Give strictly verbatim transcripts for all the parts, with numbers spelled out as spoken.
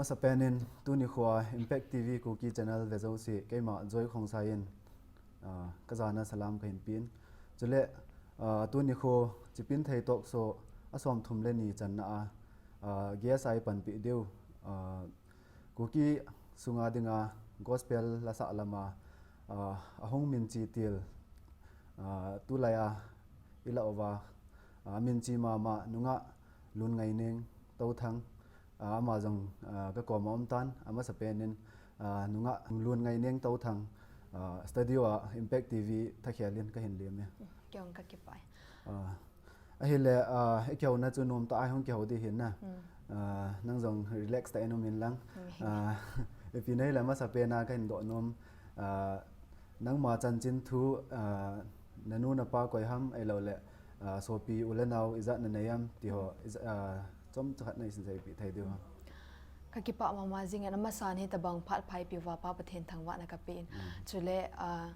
Masapen in tuni khoa Impact T V Kuki Channel ve jouse keima Joy Khongsai in, ah, kajana salam kahin pen. Chule, ah, tuni kho Chipinthei Talk Show a som thum le ni channa a, ah, guest a eipanpi diu, ah, Kuki sunga dinga gospel lasa lama, ah, ahung minchi til, ah, tulai a ila uva, ah, minchi mama nungah Lunngaining Touthang, ah, ama jong, ah, kakoma um tan, amasapen in, ah, nungah Lunngaining Touthang, ah, studio a Impact T V thakhel in kahin lem e. Kei jong kakipah e. Ah, ahile, ah, ikihouna chu nomtah a hung kihou ding ahin na. Ah, nang jong relax tah in um in lang. Ah, ipi nahile masapen a kahin doh nom. Ah, nangma chanchin thu, ah, nanu napa koi ham ahilouleh, ah, sopi u le nao ijat nanei ham ti ho, ija-, ah, chomcha khat nahin seipeh thei diu ham? Kakipah mama jingin, amasan hitabang phat pha eipeh uva Pa Pathen thangvahna kapen. Chule, ah,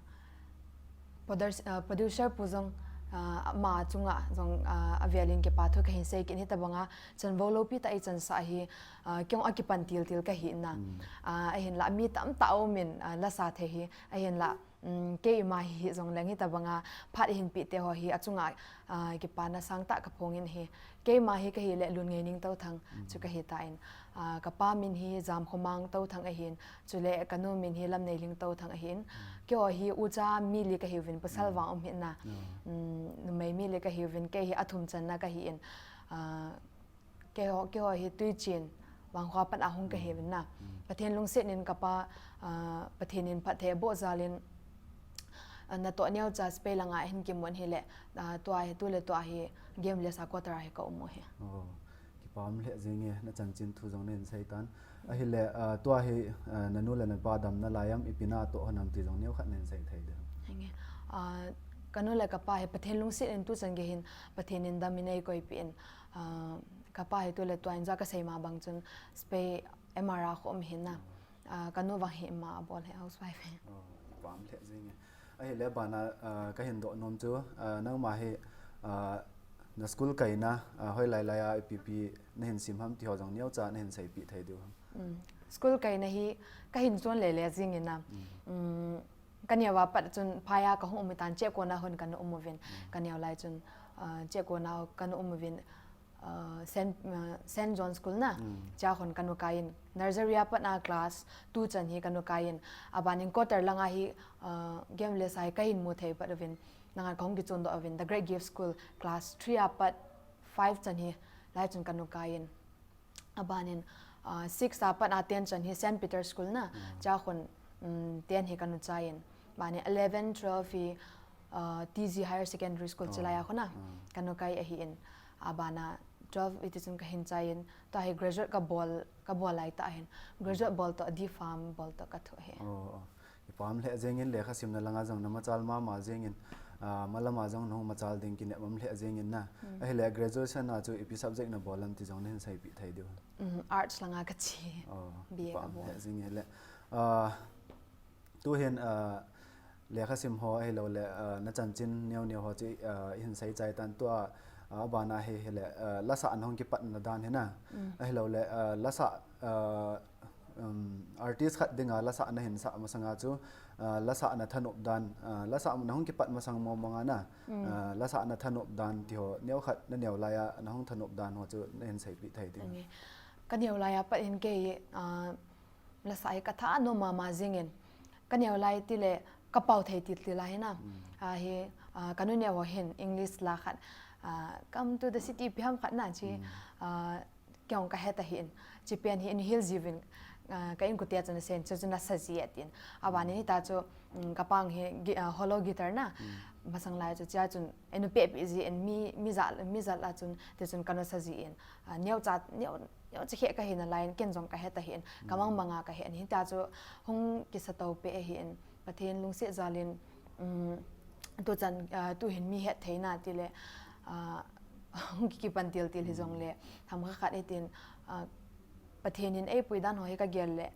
producer, ah, producer pu jong, ah, ama chunga jong, ah, avel in kipa thu kahin sei kit in, hitabanga chanvou loupi tah a eichansah hi, ah, kei jong akipan til til kahi na. Ah, ahinla mi tamtah aumin, ah, lasa thei hi, ahinla, um, keima hi jongleng hitabanga phat eihin peh te ho hi achunga, ah, kipana sangtah kaphongin ahi. Keima hi kahile Lunngaining Touthang chu kahi tan. Ah, kapa min hi Jamkhomang Touthang ahin, chule kanu min hi Lamneilhing Touthang ahin. Keiho hi ucha mi li kahiuvin, pasal vang um hih in na. Um, numei mi li kahiuvin, kei hi athum channa kahin. Ah, keiho, keiho hi Tuichin, Vangkho a pat a hung kahiuvin na. Pathen lungset in kapa, ah, Pathen in phatthei aboh jal in, ah, natoh neocha Spain langa hin kimun hile, ah, tua hi, tule tua hi Gameless a quarter a hi kaum u ahi. Oh, kipah lheh jenge, nachanchin thu jong nahin sei tan. Ahile, ah, tua hi, ah, nanu le napa damna lai ham, ipi natoh hon ham ti jong neokhat nahin sei thei diu ham? Henge. Ah, kanu le kapa hi Pathen lungset in tuchan gei hin Pathen in dam in eikoipeh in, ah, kapa hi tule tua in, ja kasei ma bang chun Spain M R a kho um ahin na. Ah, kanu vang hi ima abol ahi, housewife ahi. Oh, kipah lheh jenge. Ahile abana, ah, kahin doh nom chu, ah, nangma hi, ah, na school kaina, ah, hoilai lai a ipi ipi nahin sim ham ti ho jong neocha nahin seipeh thei diu ham? Um, school kaina hi kahin chon lele jingin na. Um, kaneo a pat chun phai a kahung um tan, Chekon a hon kana um uvin. Kaneo lai chun, ah, Chekon a kana um uvin, ah, Saint, ah, Saint John School na, chua hon kana kai in. Nursery a pat a class two chan hi kana kai in. Abanin quarter langa hi, ah, Gameless a hi kahin mu thei pat uvin. Nanga kahung kichon doh uvin, The Great Gift School, class three a pat five chan hi lai chun kana kai in. Abanin, ah, six a pat a ten chan hi Saint Peter School na, chua hon, um, ten hi kana chai in. Abanin eleven, twelve hi, ah, T G Higher Secondary School chilai a hon a kana kai ahin. Abana twelve iti chun kahin chai in. Tua hi graduate kabol, kabol lai tah ahin. Graduate bol toh, D Pharm bol toh kathoh ahi. Oh, oh. Kipah lheh jengin, lekha simna langa jong namachal mama jengin, ah, malama jong nahung machal ding kinepna um lheh jengin na. Ahile graduation a chu ipi subject nabol ham ti jong nahin seipeh thei diu ham? Um, arts langa kache. Oh, B A kipah kabol lheh jengin le. Ah, tuhin, ah, lekha sim ho ahilouleh, ah, nachanchin neo neo ho chu, ah, ihin sei chai tan, tua, ah, abana hi, hile, ah, lasah nahung kipatna dan hi na. Ahilouleh, ah, lasah, ah, um, artist khat dinga lasah nahin sah masanga chu, ah, lasah nathanop dan, ah, lasah nahung kipat masang mong mong a na, ah, lasah nathanop dan ti ho, neokhat naneo lai a nahung thanop dan ho chu nahin seipeh thei diu ham? Kaneo lai a pat in kei, ah, lasah hi kathanom mama jengin. Kaneo lai tile kapao thei til til ahi na. Ah, hi, ah, kanu neo ho hin English la khat, ah, Come to the City ipi ham khat na chi, ah, kei jong kahet ahin. Chi pen hi eihil jiuvin, ah, ka inkote chun asei in, chuchu nasa ji e atin. Abanin hita chu, um, kapang hi gui-, ah, hollow guitar na. Masang lai chu chua chun einu pehpeh jin, mi, mi jat, mi jat a chun, ti chun kana sa jin. Ah, neocha, neo, neocha khe kahi nalai in, ken jong kahet ahin. Kamang manga kahet in. Hita chu hung kisa to peh ahin. Pathen lungset jal in, um, tuchan, ah, tuhin mi hetthei na tile, ah, hung kikipan til til hijongle, themkhat khat hitin, ah, Pathen in eipui dan ho hi kagel le,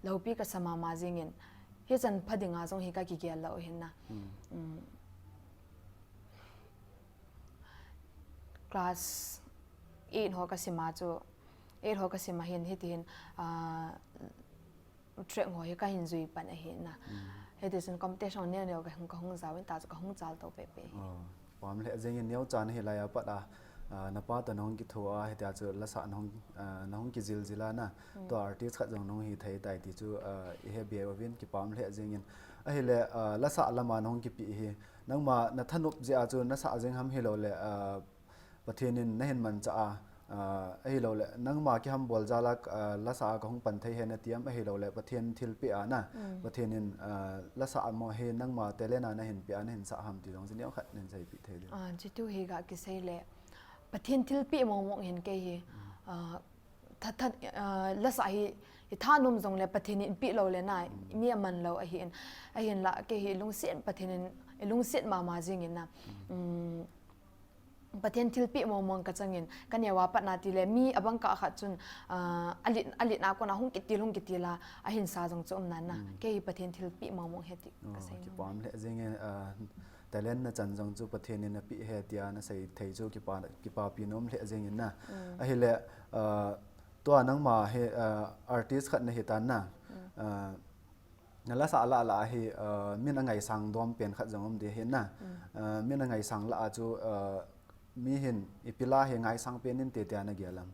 loupi kasa mama jengin, hichan pha dinga jong hi kakigel lou ahin na. Um, class eight ho kasima chu, Eight ho kasim a hin, hiti hin, ah, track ho hi kahin jui pan ahi na. Hiti chun competition neo neo kahung, kahung jaovin, ta chu kahung chal to pepe hi. Oh, pam lheh jengin neocha nahi lai a pat a, ah, napa toh nahung kitho a, hitia chu lasa nahung, ah, nahung kijil jil a na. Tua artist khat jong nahung hi thei tai ti chu, ah, ihe be uvin kipam lheh jengin. Ahile, ah, lasa lama nahung kipe hi. Nangma nathanop jeh a chu nasa jeng ham hilou le, ah, Pathen in nahin manchah a, ah, ahilou le, nangma kihambol jal a, ah, lasa a kahung pan thei hi nati am, ahilou le, Pathen thilpeh a na, Pathen in, ah, lasa mo hi nangma talent a nahin pe a, nahin sah ham ti jong chu neokhat nahin seipeh thei diu. Ah, chuti hi ga kisei le, Pathen thilpeh mong mong hin kei hi, ah, tha, tha, ah, lasa hi, hi thanom jong le Pathen in peh lou le na, mi aman lou ahi in, ahin la kei hi lungset Pathen in, lungset mama jing in na. Um, Pathen thilpeh mong mong kachang in, kaneo a pat na ti le, mi abang kah khat chun, ah, alet, alet na kona hung kitil, hung kitil a, ahin sa jong chu um nan na. Kei hi Pathen thilpeh mong mong hi ti kasei nom. Kipam lheh jengin, ah, talent nachan jong chu Pathen in apeh hi tia nasei thei chu kipa, kipapi nom lheh jengin na. Ahile, ah, tua nangma hi, ah, artist khat nahi tan na. Ah, Na lasa lah lah a hi, ah, min angaisang dom pen khat jong um ding ahi na. Ah, min angaisang lah a chu, ah, mi hin ipi la hi ngaisang pen inte tia nagel am?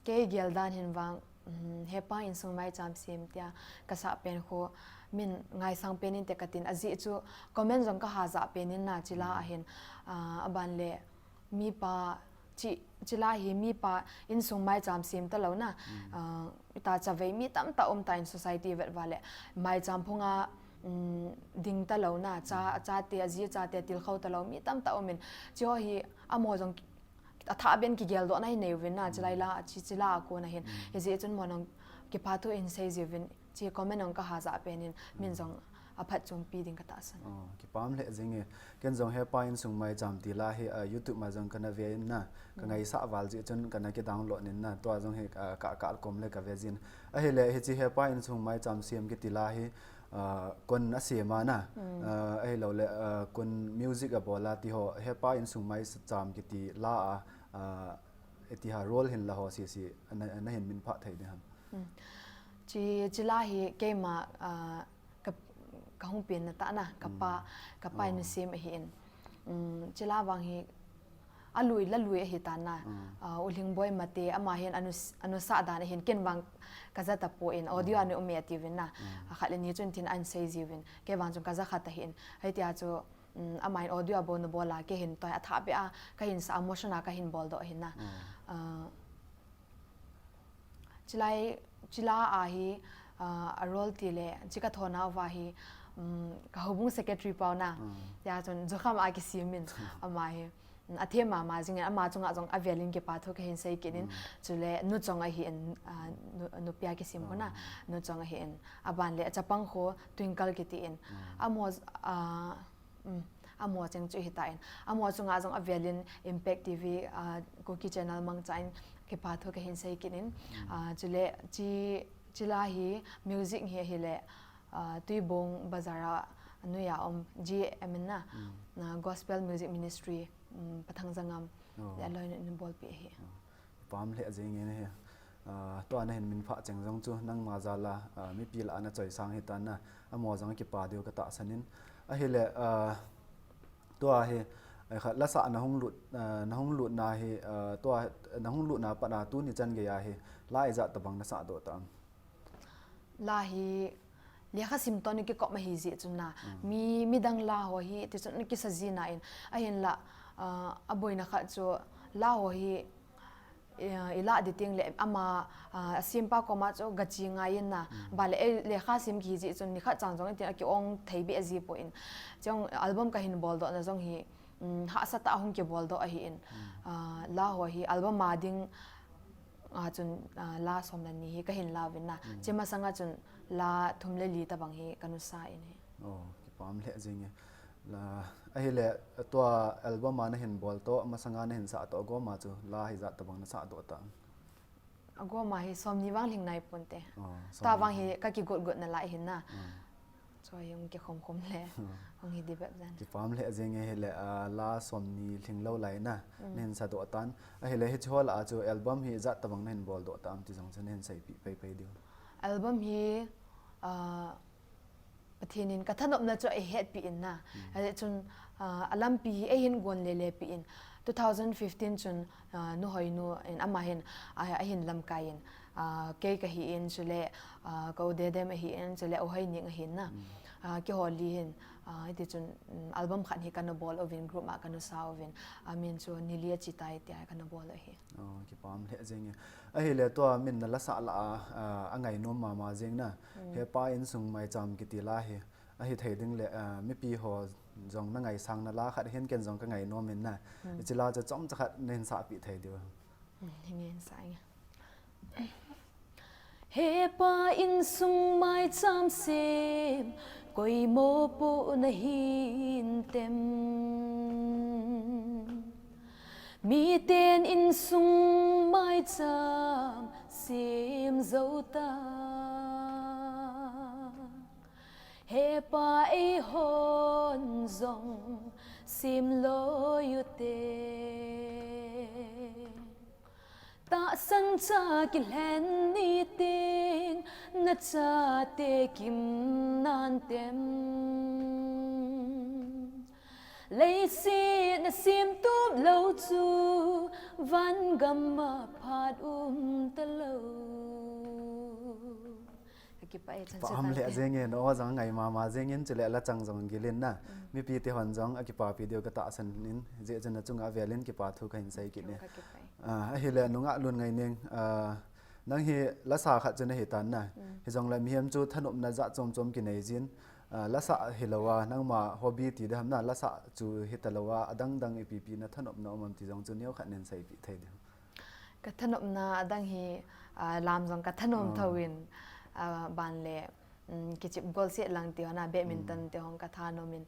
Kei gel dan hin vang, um, hepa insung maicham sem tia kasah pen khu min ngaisang pen inte katin, ajeh chu comment jong kaha jah pen in na, chila a hin, ah, aban le mipa, chi, chila hi mipa insung maicham sem talou na. Ah, ita chavei mi tamtah um ta in society vet uva le. Maicham phunga, um, ding talou na. Cha, chate, aji chate tilkhou talou mi tamtah um in. Chiho hi amaho jong athah ben kigeldoh na hi nei uvin na. Chilai la, chi, chila a kona hin. Hijeh chun amaho jong kipathu in sei jiuvin. Chi comment jong kaha jah pen in, min jong aphatchompi ding katahsan. Oh, kipam lheh jenge. Ken jong hepa insung maicham ti la hi, ah, YouTube ma jong kana ve in na. Kangaisah val jeh chun kana kidownload in na. Tua jong hi, ah, ka, ka kom le kave jin. Ahile hiche hepa insung maicham sem kiti la hi, ah, koin asem a na. Ah, ahilou le, ah, koin music abol a ti ho, hepa insung maicham kiti la a, ah, iti ha role hin la ho sese, na, nahin min phah thei ding ham? Hmm. Chi, chila hi keima, ah, ka, kahung penna tah na, kapa, kapa in asem ahi in. Um, chila vang hi, alui, la lui ahi tan na. Ah, U Lhingboi Mate, ama hin anu, anusah dan ahin, ken vang kaja tapon, audio a ana um e ati uvin na. Ah, khat le ni chun tin ahin sei jiuvin. Kei vang chun kaja kha ta ahin. Hitia chu, um, ama hin audio a bol nu bol a, kei hin tua athah beh a, kahin sa, emotion a kahin boldoh ahin na. Ah, Chilai, chila a hi, ah, a role ti le, chi kathona uva hi, um, ka houbung secretary pau na. Tia chun, jukham a kisem in, ama hi, um, athem mama jingin, ama chunga jong avel in kipathu kahin sei kit in, chule, Nu Chong ahi in, ah, nu, nupi a kisem khu na, Nu Chong ahi in, aban le, achapang khu, Twinkle kiti in, amaho, ah, Um, amaho cheng chu hitan. Amaho chunga jong avel in Impact T V, ah, Kuki Channel mangcha in kipathu kahin sei kit in. Ah, chule chi, chila hi music hi ahile, ah, Tuibong Bazar a nui a um G M in na, ah, Gospel Music Ministry, um, Pathang Jangam le aloi in bolpi ahi. Pam lheh jeng in ahi. Ah, tua nahin min phah cheng jong chu nangma jal a, ah, mipi lah a nachoisang hitan na, amaho jong akipa diu katahsan in. Ahile, ah, tua hi, ai kha, lasa nahung lut, ah, nahung lutna hi, ah, tua nahung lutna pat a tuni chan gei a hi, la ijat tabang nasah doh tam? La hi, lekha sim toh ana kikop ahi jeh chun na. Mi, midang la ho hi, ti chun ana kisa ji na in. Ahinla, ah, aboina khat chu, la ho hi, eh, ilah ding teng le ama, ah, asempa koma chu gache ngai in na. Bale, eh, lekha sim kihi jeh chun nikhat chan jong in tin aki-ong thei beh ji poi. Chong album kahin boldoh na jong hi, um, hahsa tah a hung kiboldoh ahi in. Ah, la ho hi album a ding, ah, chun, ah, la som le ni hi kahin la uvin na. Chi masanga chun la thum le li tabang hi kanusa in ahi. Oh, kipam lheh jeng e. La, ahile, tua album a nahin bol toh, masanga nahin sah toh, agoma chu la hi ijat tabang nasah doh tam? Agoma hi som ni vang lhing nai ponte. Oh, som ni vang. Tua vang hi kakigot got na la ahin na. Choi hung kikhom khom le hung hi di bep jan. Kipah lheh jeng e. Ahile, ah, la som ni lhinglou lai na, mm, nahin sadoh tan. Ahile hiche ho lah a chu album hi ijat tabang nahin boldoh tam ti jong chu nahin seipeh pei pei diu. Album hi, ah, Pathen in ka thanopna chu eihetpi in na. Mm. Ahile chun, ah, alampi hi eihin gon lele pi in. Two thousand fifteen chun, ah, Nu Hoinu in ama hin, ah, ahin lamkai in. Ah, kei kahi in chule, ah, ka u Dedem ahi in chule, u Hoining ahi in na. Mm. Ah, keiho li hin, ah, hiti chun, mm, album khat hi kana bol uvin, group a kana sa uvin. Amin chu Nili achi tai tia kana bol u ahi. Oh, kipah lheh jeng e. Ahile tua min na la sah lah a, ah, angai nom mama jeng na. Mm. Hepa insung maicham kiti la hi. Ahi thei ding le, ah, mipi ho jong na ngaisang na la khat hin ken jong ka ngai nom in na. Mm. Hiche la chu chomcha khat nahin sahpeh thei diu. Hepa insung maicham sem, koi mopohna hin tem. Miten insung maicham sem jou ta. Hepa eihon jong sem loi u te. Tahsan cha kilhen ni teng, na chate kim nan tem. Leiset na sem tup lou chu, van gam a phat um talou. Ka kipah e, chan chu. Kipah lheh jeng e, na o jong ngai mama jeng in, chule la chang jong gil in na. Mm. Mipi te hon jong akipapi diu ka tahsan in, hijeh chun na chunga vel in kipa thu kahin sei kit e. Ka kipah e. Ah, ahile nungah Lunngaining, ah, nang hi lasa khat chu nahi tan na. Mm. Hijongle mihem chu thanopna jat chom chom kinei jin. Ah, lasa hilou a, nangma hobby ti ding ham na, lasa chu hita lou a, adang dang ipi pi na thanopna um am ti jong chu neo khat nahin seipeh thei ding. Ka thanopna adang hi, ah, lam jong ka thanom tho in, ah, ban le, um, kichep golsiet lang ti ho na, badminton ti ho ka thanom in,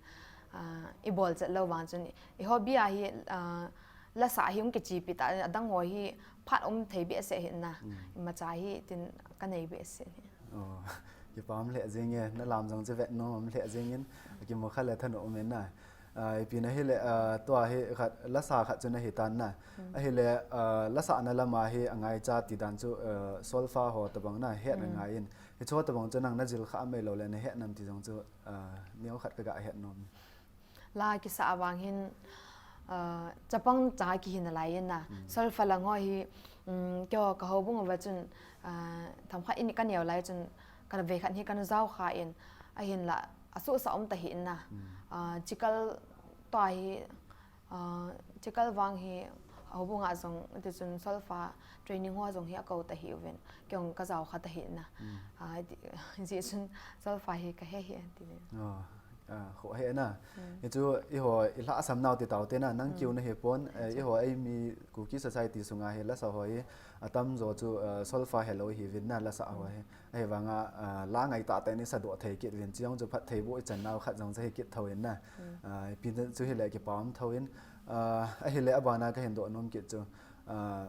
ah, i bol chet lou vang chun, i hobby a hi, ah, lasa hi hung kichepi ta, adang ho hi phat um thei behseh hi na, imacha hi tin ka nei behseh hi. Oh, kipah lheh jeng e, na lam jong chu vet nom lheh jeng in, kimu kha le thanom um in na. Ah, ipi na hile, ah, tua hi khat, lasa khat chu nahi tan na. Mm. Ahile, ah, lasa na lam a hi angaicha ti dan chu, ah, solfa ho tabang na het na ngai in. Hiche ho tabang chu nang na jil kha am ahilou le na het nam ti jong chu, ah, neo khat ka ga het nom. La kisa a vang hin, ah, chapang cha kihi nalai in na. Mm. Solfa lang ho hi, um, keiho ka houbung uva chun, ah, themkhat in ka neo lai chun, ka vei khat hi kana jao kha in, ahinla, asuhsa um ta hi in na. Mm. Ah, chikal tua hi, ah, chikal vang hi, houbung a jong, ti chun solfa training ho jong hi akou ta hi uvin, kei jong ka jao kha ta hi in na. Mm. Ah, ti, hijeh chun solfa hi ka he hi, ti ve. Oh, ah, kho he na. Mm. Hichu, eiho, i lhahsam nau ti tau te na, nang keu nahi pon, eh, eiho, eimi Kuki society sunga hi lasa ho hi, atam jo chu, eh, solfa helou hi uvin na lasa ho hi. Ahivanga, ah, la ngai tah tah in i sadoh thei kit uvin, chujong chu phattheiboh i chan nau khat jong chu hi kit tho in na. Mm. Ah, ipi chu hile kipa um tho in, ah, ahile abana kahin doh nom kit chu, ah,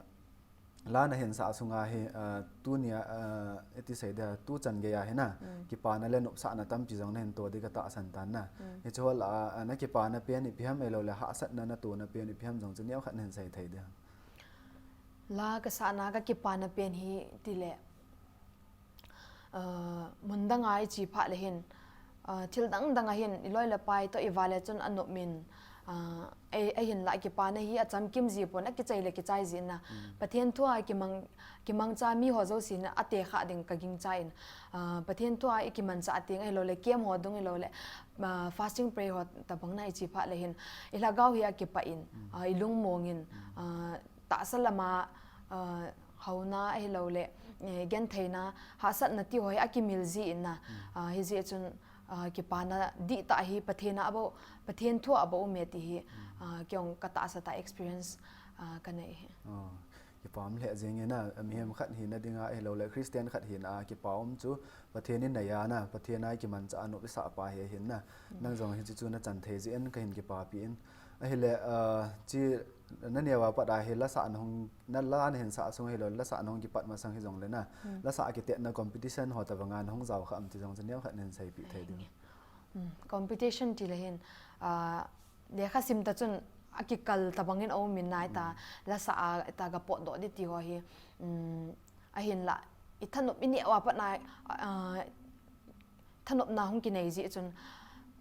la nahin sah sunga hi, ah, tunia, ah, iti sei dia, tuchan gei a hi na, mm, kipana le nopsahna tampi jong nahin to di ka tahsan tan na. Mm. Hiche ho lah a, ah, na kipana pen ipi ham ahilou le, hahsatna na tona pen ipi ham jong chu neo khat nahin sei thei dia. La ka sahna ka kipana pen hi ti le, ah, mun dang a i che phat le hin, ah, thil dang dang a hin, i loi le pai toh i va le chun anop in, ah, ei, ahinla kipana hi achamkim ji pon, akichai le kichai ji na. Mm. Pathen thu a kimang, kimangcha mi ho jouse na ate kha ding ka gingcha in, ah, Pathen thu a i kimancha a teng ahilou le, camp ho dung ahilou le, ah, fasting prayer ho tabang na i che phat le hin, i lhagao hi akipah in, mm, ah, i lungmong in, mm, ah, tahsa lama, ah, houna ahilou le, eh, gentheina, hahsatna ti ho hi akimil ji in na. Mm. Ah, hijeh chun, ah, kipana dihtah hi Pathen a bou, Pathen thu a bou um e ti hi, mm, ah, kei jong ka tahsa tah experience, ah, ka nei hi. Oh, kipah lheh jeng e na, mihem khat hina dinga ahilou le, Christian khat hina a kipa um chu, Pathen in na ya na, Pathen a i kimancha a nop i sah pa hi ahin na. Mm. Nang jong hiche chu na chan thei jeh in kahin kipapi in. Ahile, ah, chi na neo a pat a hi lasa na hung, na la nahin sah sung ahilou, lasa na hung kipat masang hijongle na. Mm. Lasa a kitetna competition ho tabang a na hung jao kha am ti jong chu neo khat nahin seipeh thei diu. Competition ti le hin, ah, lekha sim ta chun akikal tabang in aum in nai ta, lasa a ta ga potdoh di ti ho hi, um, ahinla, i thanop i neh uva pat na, ah, thanopna hung kinei jeh chun,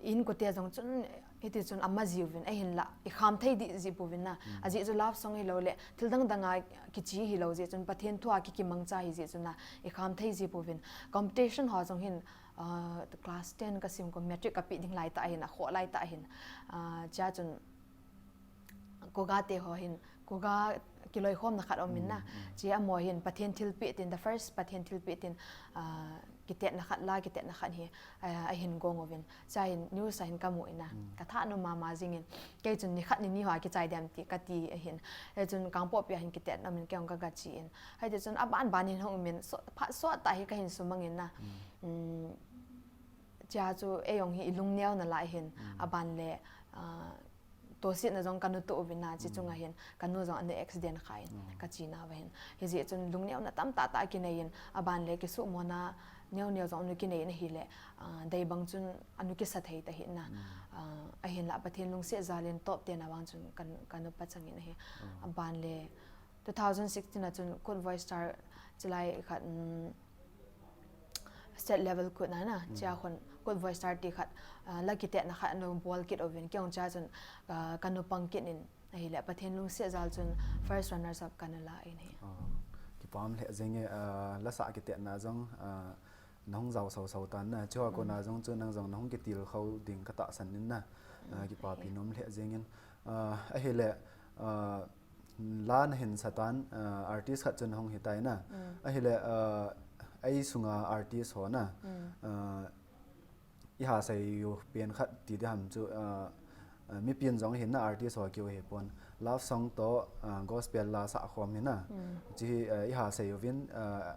inkote jong chun, hiti chun ama jiuvin, ahinla, i kham thei di ji pouvin na. Ajeh chu love song hilou le, thil dang dang a kichi hilou jeh chun, Pathen thu a ki kimangcha hi jeh chun na, i kham thei ji pouvin. Competition ho jong hin, ah, class ten ka sim ko, matric ka pe ding lai ta hin, akhoh lai ta hin, ah, chea chun, Koga te ho hin, Koga kiloikhomna khat um in na. Chea amaho hin, Pathen thilpeh tin, the first Pathen thilpeh tin, ah, kitetna khat la, kitetna khat hi, ah, ahin gong uvin. Chea hin, news a hin ka mu in na. Ka thanom mama jing in. Kei chun ni khat ni ni ho a kichai dem ti ka ti ahin. Hei chun Kangpokpi a hin kitetna um in, kei jong ka ga che in. Hei ti chun aban ban hin hung um in, so, phat sot tah hi ka hin sumang in na. Um, chea chu ei jong hi i lungneo na lai hin, aban le, ah, tosetna jong ka nu toh uvin na, chi chunga hin, ka nu jong anu accident kha in, ka chena uva hin. Hijeh chun lungneo na tamtah tah kinei in, aban le kisuhmo na neo neo jong anu kinei in ahile, ah, dei bang chun anu kisa thei ta hin na. Ah, ahinla Pathen lungset jal in top ten a vang chun ka, ka nu pachang in ahi. Aban le two thousand sixteen a chun Kut Voice Star chilai khat, um, state level kut na na, chea khun Kut Voice Star ti khat, ah, la kitetna khat anu bol kit uvin, kei jong chea chun, ah, ka nu pang kit in ahile, Pathen lungset jal chun first runners up ka nu la in ahi. Ah, kipah lheh jeng e, ah, lasa kitetna jong, ah, nahung jao sau sau tan na, chua kona jong chu nang jong nahung kitilkhou ding ka tahsan in na, ah, kipapi nom lheh jeng in, ah, ahile, ah, la nahin sa tan, ah, artist khat chu nahung hi tai na. Ahile, ah, ei sunga artist ho na, ah, i ha sei u pen khat ti di ham chu, ah, ah, mipin jong hin na artist ho kiu hi pon. Love song toh, ah, gospel la sah khom hi na. Chi hi, ah, i ha sei uvin, ah,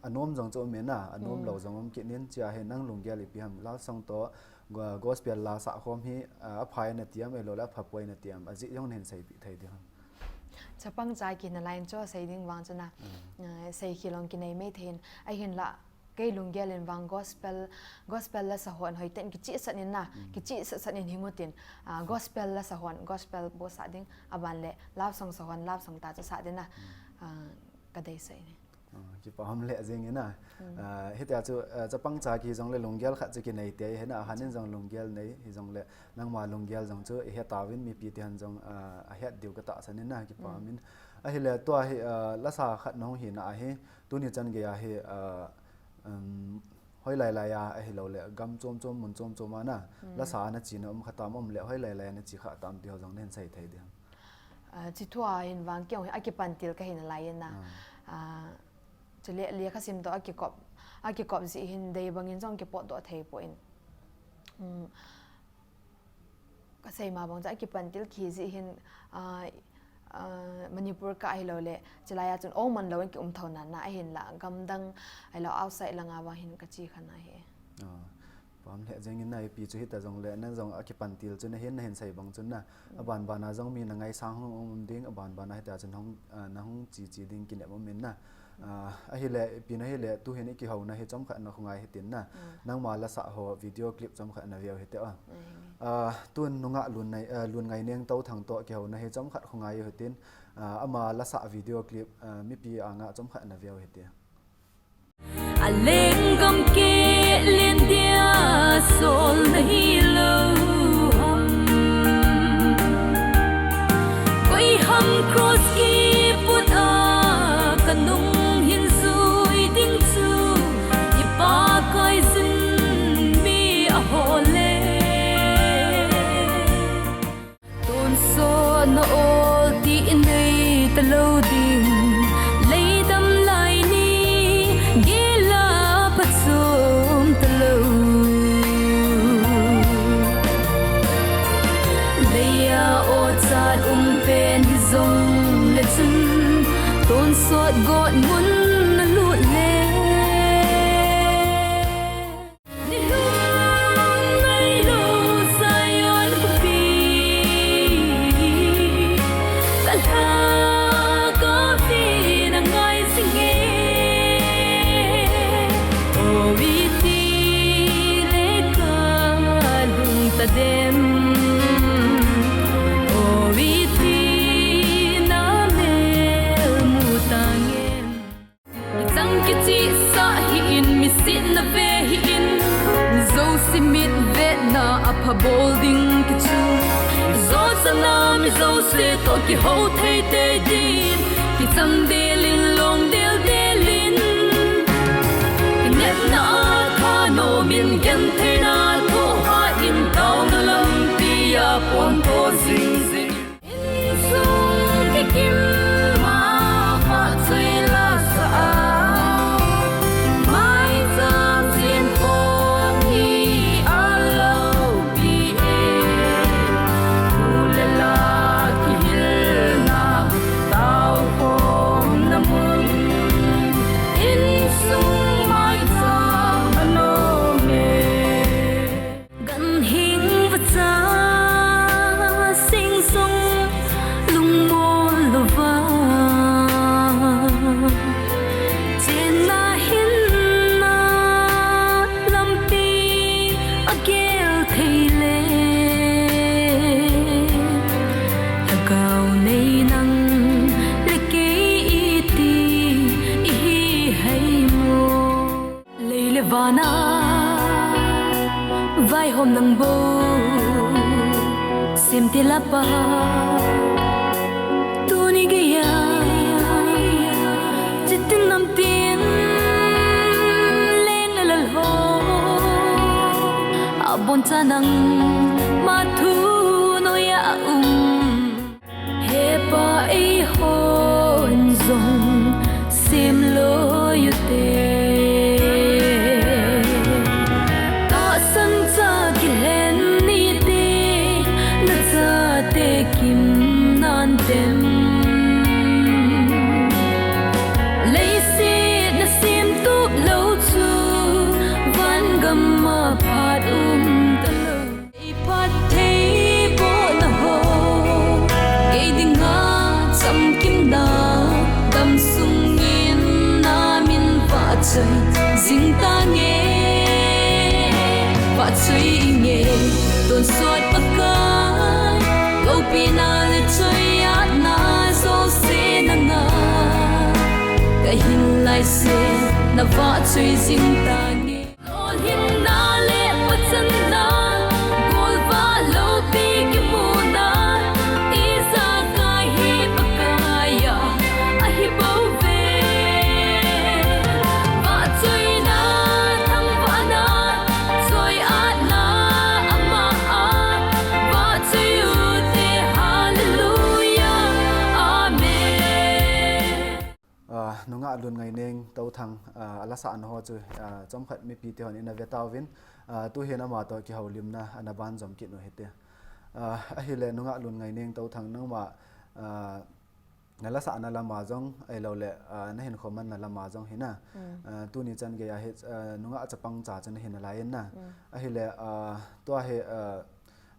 anom jong chu um in na, anom lou jong um kit in, chea hi nang lunggel ipi ham, love song toh, go-, gospel la sah khom hi, ah, aphai na ti am, ahilou le apha poi na ti am, ajeh jong nahin seipeh thei di ham. Chapang cha kina line chu sei ding vang chu na, ah, sei khel jong kinei mei thei in, ahinla, kei lunggel in vang gospel, gospel lasa hon hoiten kichehsah in na, kichehsah in hing utin, ah, gospel lasa hon, gospel bou sa ding, aban le love song sa hon, love song ta chu sa ding na, ah, ka deisah in ahi. Ah, kipah lheh jeng in na. Ah, hitia chu, ah, chapang cha kihi jong le lunggel khat chu kinei tei hi na, ahan in jong lunggel nei, hijongle nangma lunggel jong chu i he tauvin mipi te han jong, ah, ahet diu ka tahsan in na, kipah in. Ahile tua hi, ah, lasa khat nahung hi na ahi, tuni chan gei a hi, ah, um, hoilai lai a, ahilou le gam chom chom, mun chom chom a na, lasa a na chena um kha tam, um le hoilai lai a na che kha tam ti ho jong nahin sei thei di ham. Ah, chi thu a hin vang kei jong hi akipan til ka hi na lai in na. Ah, chule lekha sim toh akikop, akikop jeh hin dei bang in jong kipotdoh thei poi. Um, ka sei ma bang chu akipan til kihi jeh hin, ah, ah, Manipur kah hilou le, chilai a chun o man lou in ki um thou nan na, ahinla gam dang, ahilou outside lang a vang hin ka che kha na hi. Ah, pam lheh jeng in na, ipi chu hita jong le, na jong akipan til chu na hin, nahin sei bang chun na, aban ban a jong mi na ngaisang hung um ding, aban ban a hita chun hung, ah, nahung che che ding kinep um in na. Ah, ahile, ipi na hile, tu hin i kihouna hi chomkhat na khongai hitin na. Nangma lasa ho video clip chomkhat na veu hite a. Ah, tun nungah Lun ngai, ah, Lun Ngaineng Touthang toh kihouna hi chomkhat khongai u hitin, ah, ama lasa video clip, ah, mipi anga chomkhat na veu hite. A lenggam keh len dia sol na hilou ham. Koi ham cross kiput a ka nung hin jui ding chu, i pakai jin mi a ho le. Tonsot na ol ti i nei talou ding, leidam lai ni, gel a phatchom talou Simit vetna aphabol ding kichu. Zo sana mi zo se to kihou thei te din. Kicham del in long del del in. Kinepna a tha no min gen thei na to ha in tao na lampi a pon to zing zing. Insung kikim ma pha chui la sa a. Mai chang sin phong hi a lo pi e. Thu le la kihilna tao phong na mun. Insung mai chang a no me. Ganhing vacha sing sung lungmol lova. Chenna hinna lampi agel thei le. Lhagao nei nang le kei iti ihi hai mo. Lei le vana vaihom nang bou, Semtilpa. Tuni geiya, chitin namtin, leng le lal ho. Abon cha nangma thu noiya um. He Pa eihon jong sem loi u te. Tahsan cha kilhen ni te, na chate kim nan tem. Leiset na sem tup lou chu, van gam a phat um ta lou. Ei phattheibohna ho, kei dinga chamkimna, damsung in na min vahchoi jing tange. Vahchoi inge, tonsot Pakai, loupina le choiatna jouse nanga, kahin laise, na vahchoi jing tange. Lolhinna le pachanna, golvah loupi kimuna, ijakai hi Pakaiya ahi bouve. Vahchoina, thangvahna, choiatna, ama a vahchoi ute, Hallelujah, Amen. Ah, nungah Lungngaineng Touthang, ah, alasahna ho chu, ah, chomkhat mipite hon ina ve tauvin, ah, tuhin ama toh kihoulimna ana banjom kit u hite. Ah, ahile nungah Lungngaineng Touthang nangma, ah, nalasahna lama jong ahilouleh, ah, nahinkho manna lama jong hina. Mm. Ah, tuni chan geiya hi, ah, nungah chapang cha chu nahi nalai in na. Mm. Ahile, ah, tua hi, ah,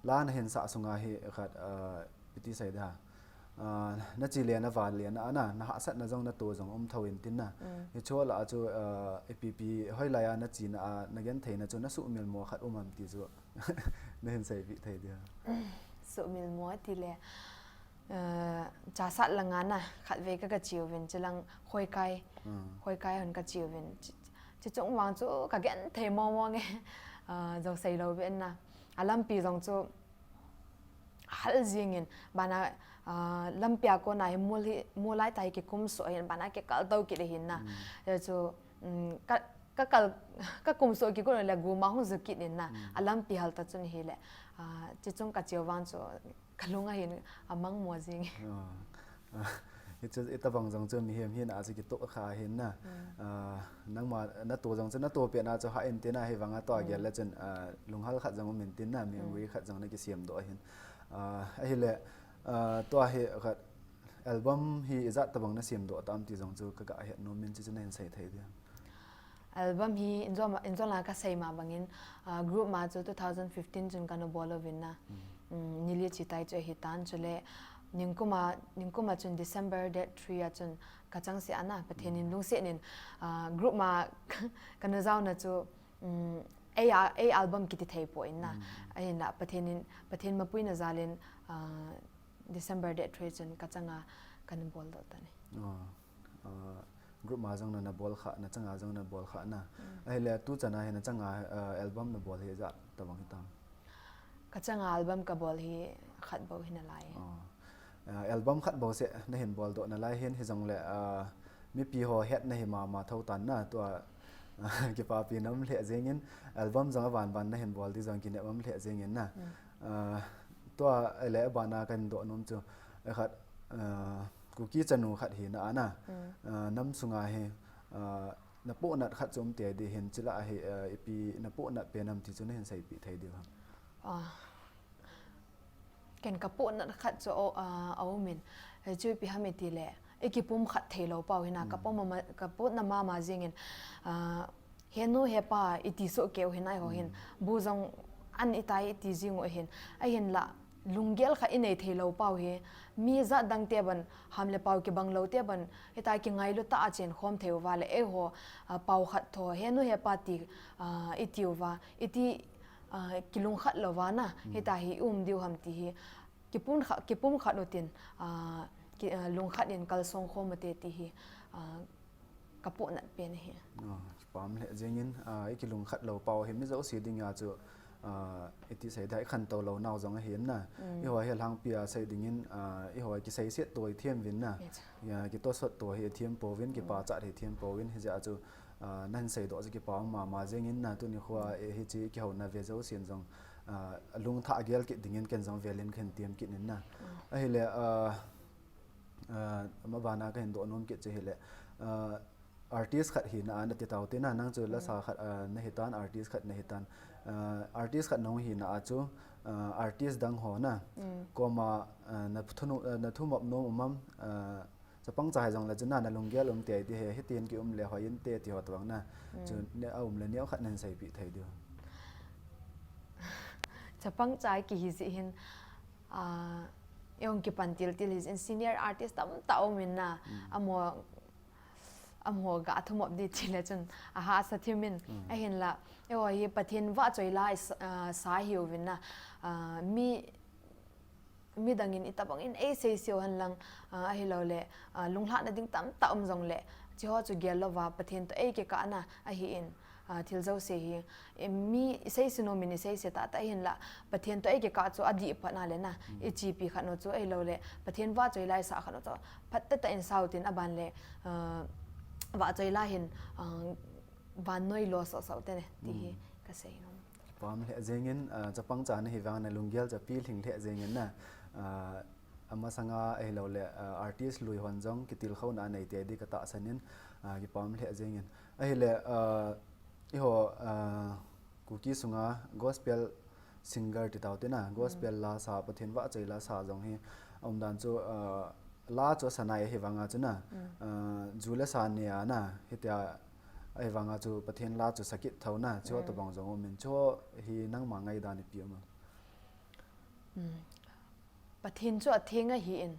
la nahin sah sunga hi khat, ah, iti sei da. Ah, nachi le navah le na, na, nahahsatna jong nato jong um thou in tin na. Mm. Hiche lah a chu, ah, ipi ipi hoilaiya nachina a, nagentheina chu nasuhmilmo khat um am ti chu nahin seipeh thei dia. Suhmilmo tile, ah, Chassad langa na khatvei ka, kache uvin, chulang Khoikai, Mm. Khoikai hon kache uvin. Chu, chuchung vang chu kagenthei momo nge, ah, jou sei lou ve na. Alampi jong chu hal jingin, bana, ah, lampia kona hi mol hi, mol lai tah hi kikumsuh ahin, bana kikal tou kit ahin na. Mm. Chu, mm, ka, kakal, kakumsuh kikun le guma hung ju kit in na. Mm. Alampi hal ta chun hile, ah, chuchung kache u vang chu kalung ahin amangmo jing. Ah, ah, hichu, itobang jong chu mihem hina a chu kitoh kha ahin na. Mm. Ah, nangma nato jong chu nato pet na chu hah in tin na, hivanga tua gel le chun, ah, lunghal khat jong um in tin na, memory khat jong nakisem doh ahin. Ah, ahile, ah, tua hi khat album hi ijat tobang nasem doh tam ti jong chu kaga het nom in, chuchu nahin sei thei dia. Album hi injom, injom la kasei ma bangin, ah, group ma chu two thousand fifteen chun kana bol uvin na. Mm. Mm, nili chitai chu ahitan, chule ningkuma, ningkuma chun December date three a chun kachang se ana, Pathen in lungset in, ah, group ma kana jaona chu, mm, ei a, ei album kiti thei poi na. Mm. Ahinla Pathen in, Pathen mapuina jalin, ah, December date three chun kachanga kana bol doh tani. Oh. Ah, Group ma jong na, na bol kha, na changa jong na bol kha na. Ahile tu chana hi na changa, ah, album na bol hi ijat tabang hitam? Ka changa album ka bol hi khat bou hi nalai. Oh. Ah, album khat bou seh na hin bol doh nalai hin, hijongle, ah, mipi ho hetna hi mama tho tan na, tua, ah, kipapi na um lheh jengin, album jong aban ban na hin bol di jong kinep um lheh jengin na. Ah, tua ahile abana ka hin doh nom chu, eh, khat, ah, Kuki chanu khat hina a na, ah, nam sunga hi, ah, na pohnat khat chu um tei di hin, chule hi, ah, ipi na pohnat pen ham ti chu na hin seipeh thei diu ham? Ah, ken ka pohnat khat chu a, ah, a um in, eh, chu ipi ham itile, i kipumkhat thei lou pau hina, ka pom ma, ka pohnat mama jengin, ah, he nu he pa i ti soh keu hin ahi ho hin, bu jong an i tai i ti jing u hin, ahinla, lunggel khat i nei thei lou pau hi, mi jat dang te ban, ham le pau kibang lou te ban, hitia kingailu tah a chen khom thei uva le, eiho, ah, pau khat tho, he nu he pa ti, ah, i ti uva, i ti, ah, kilungkhat louva na, hitia hi i um diu ham ti hi, kipumkhat, kipumkhat utin, ah, ki, ah, lungkhat in kalsong khom ute ti hi, ah, ka pohnat pen ahi. Ah, kipah um lheh jengin, ah, i kilungkhat lou pau hi mi jouse dinga chu, ah, iti sei dia, i khantou lou nau jong ahin na. Eiho hi alhangpi a sei dingin, ah, eiho kiseiset to i them uvin na. Ya, kitosot to hi i them pouvin, kipachat hi i them pouvin, hijeh a chu, ah, na hin seidoh chu kipah um mama jengin na, tuni khoa, eh, hiche kihouna ve jousen jong, ah, lungthah gel kit dingin ken jong velin ka hin tem kit in na. Ahile, ah, ah, ama bana ka hin doh nom kit chu hile, ah, artist khat hina a na ti tau te na, nang chu lasa khat, ah, na hitan, artist khat na hitan. Ah, artist khat nahung hina a chu, ah, artist dang ho na, koma, ah, na thunu, ah, na thumop nom um am, ah, chapang cha hi jongle chu na, na lunggel um tei di he, hitin ki um le hoi inte ti ho tabang na. Chu ne a um le neo khat na hin seipeh thei diu? Chapang cha kihi jeh hin, ah, eiho kipan til til hi jeh in senior artist tamtah um in na, amaho, amaho ga thumop di ti le chun ahahsa thim in, ahinla, eiho hi Pathen vahchoi la i sa, ah, sa hiuvin na, ah, mi, midang in itobang in ei seiseu hen lang, ah, ahilouleh, ah, lunglhahna ding tamtah um jongle, hicheho chu gel louva, Pathen toh ei kikah na ahin, ah, thil jouse hi, eh, mi i seise nom in i seise tahtah hinla, Pathen toh ei kikah chu adih phat na le na, i chepi khat nu chu ahilouleh, Pathen vahchoi la i sa khat nu chu, phat tah tah in sa utin aban le, ah, vahchoi la hin, ah, vannoi lo sohsoh te ne, ti hi ka sei nom. Kipah um lheh jengin, ah, chapang cha na hi vang na lunggel chu apilhing lheh jengin na, ah, amasanga ahilouleh, ah, artist lui hon jong kitilkhouna anei tei di ka tahsan in, ah, kipah um lheh jengin. Ahile, ah, eiho, ah, Kuki sunga gospel singer ti tau te na, gospel la sa, Pathen vahchoi la sa jong hi, a um dan chu, ah, la chu asa nai ahi vanga chu na, ah, ju le sa ne a na, hitia ahi vanga chu Pathen la chu sa kit tho na, chuho tobang jong um in, chuho hi nangma ngaidan ipi um am? Pathen chu atheng ahin,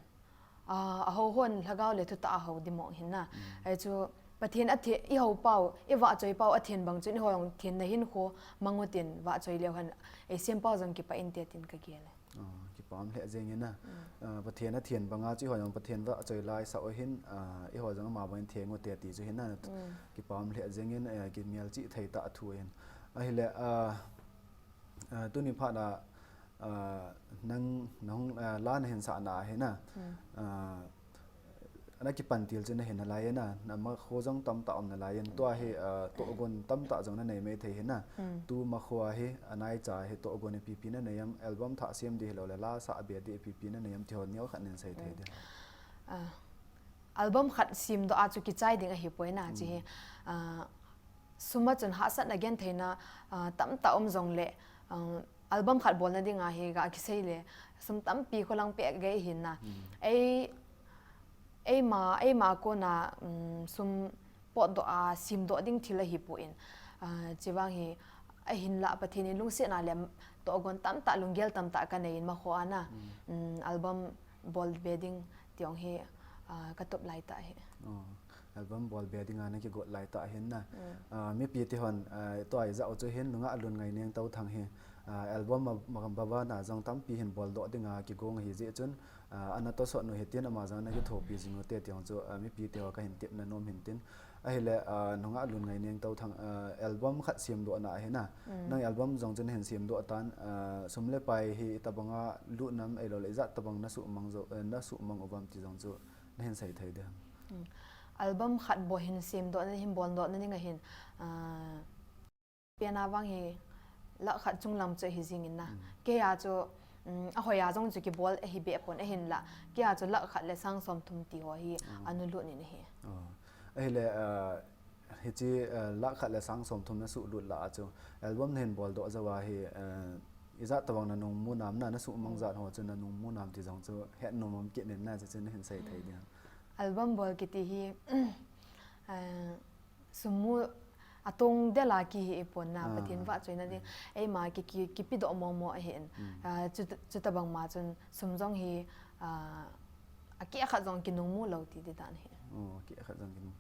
ah, ahohon lhagao le thutah a hou ding mong hin na. Ahi chu Pathen athe, i hou pau, i vahchoi pau athen bang chun eiho jong thenna hinkho mang utin vahchoi leu hen, eisem pau jong kipah inte tin ka gel e. Ah, kipah um lheh jengin na. Ah, Pathen athen banga chu eiho jong Pathen vahchoi la i sa u hin, ah, eiho jong ama bangin theng ute ti chu hin na. Kipah um lheh jengin, eh, kimelchih thei tah thu ahin. Ahile, ah, ah, tuni phat a, ah, nang, nang, ah, la na hin sah na hi na. Ah, na kipan til chu na hi nalai e na, na makho jong tamtah um nalai in, tua hi, ah, tohgon tamtah jong na nei mai thei hi na. Tu makho a hi, anaicha hi tohgon ipi ipi na nei am, album thah sem di hilouleh, la sah be di ipi ipi na nei am ti ho neo khat nin sei thei di. Ah, album khat sem doh a chu kichai ding ahipoi na, hiche hi, ah, sum a chun hahsatna gentheina, ah, tamtah um jongle, ah, album khat bolna dinga hi ga kisei le, sum tampi kholang peh gei hin na. Ei, eima, eima kona, um, sum potdoh a, semdoh ding thil ahipoi. Ah, hiche vang hi, ahinla Pathen in lungsetna le tohgon tamtah, lunggel tamtah ka nei in makho a na, um, album bol be ding ti jong hi, ah, ka tup lai tah ahi. Oh. Album bol be dinga na kigot lai tah hin na. Ah, mipi te hon, ah, tua ijat u chu hin nungah Lun Ngaineng Touthang hi, ah, album ma, ma, ma bana jong tampi hin bol doh dinga kigong ahi jeh chun, ah, ana tosot u hitin ama jong ana kithopi jing u te ti jong chu, ah, mipi te ho kahin tepna nom hin tin. Ahile, ah, nungah Lun Ngaineng Touthang, ah, album khat sem doh na ahi na. Nang album jong chu nahin sem doh tan, ah, sum le pai hi itobanga lut nam ahilou le ijat tobang na suhmang jo, eh, na suhmang uvam ti jong chu nahin sei thei dem. Album khat bou hin sem doh na, hin bol doh na ding ahin, ah, pen a vang hi lakh khat chung lam chu ahi jing in na. Kei a chu, um, ahoi a jong chu kibol ahi be pon ahin la. Kei a chu lakh khat le sang som thum ti ho hi anu lut in ahi. Oh. Ahile, ah, hiche, ah, lakh khat le sang som thum na suh lut la a chu album nahin bol doh jou a hi, ah, ijat tobang na nung mu nam na, na suhmang jat ho chu na nung mu nam ti jong chu het nom um kit in na, chu chu nahin sei thei dem. Album bol kiti hi, ah, sum mu atong del a kihi pon na, Pathen vahchoina ding. Eima ki, ki, kipe doh momo ahin. Ah, chu, chutobang ma chun sum jong hi, ah, akeh khat jong kinung mu lou ti, ti dan hi. Oh, akeh khat jong kinung.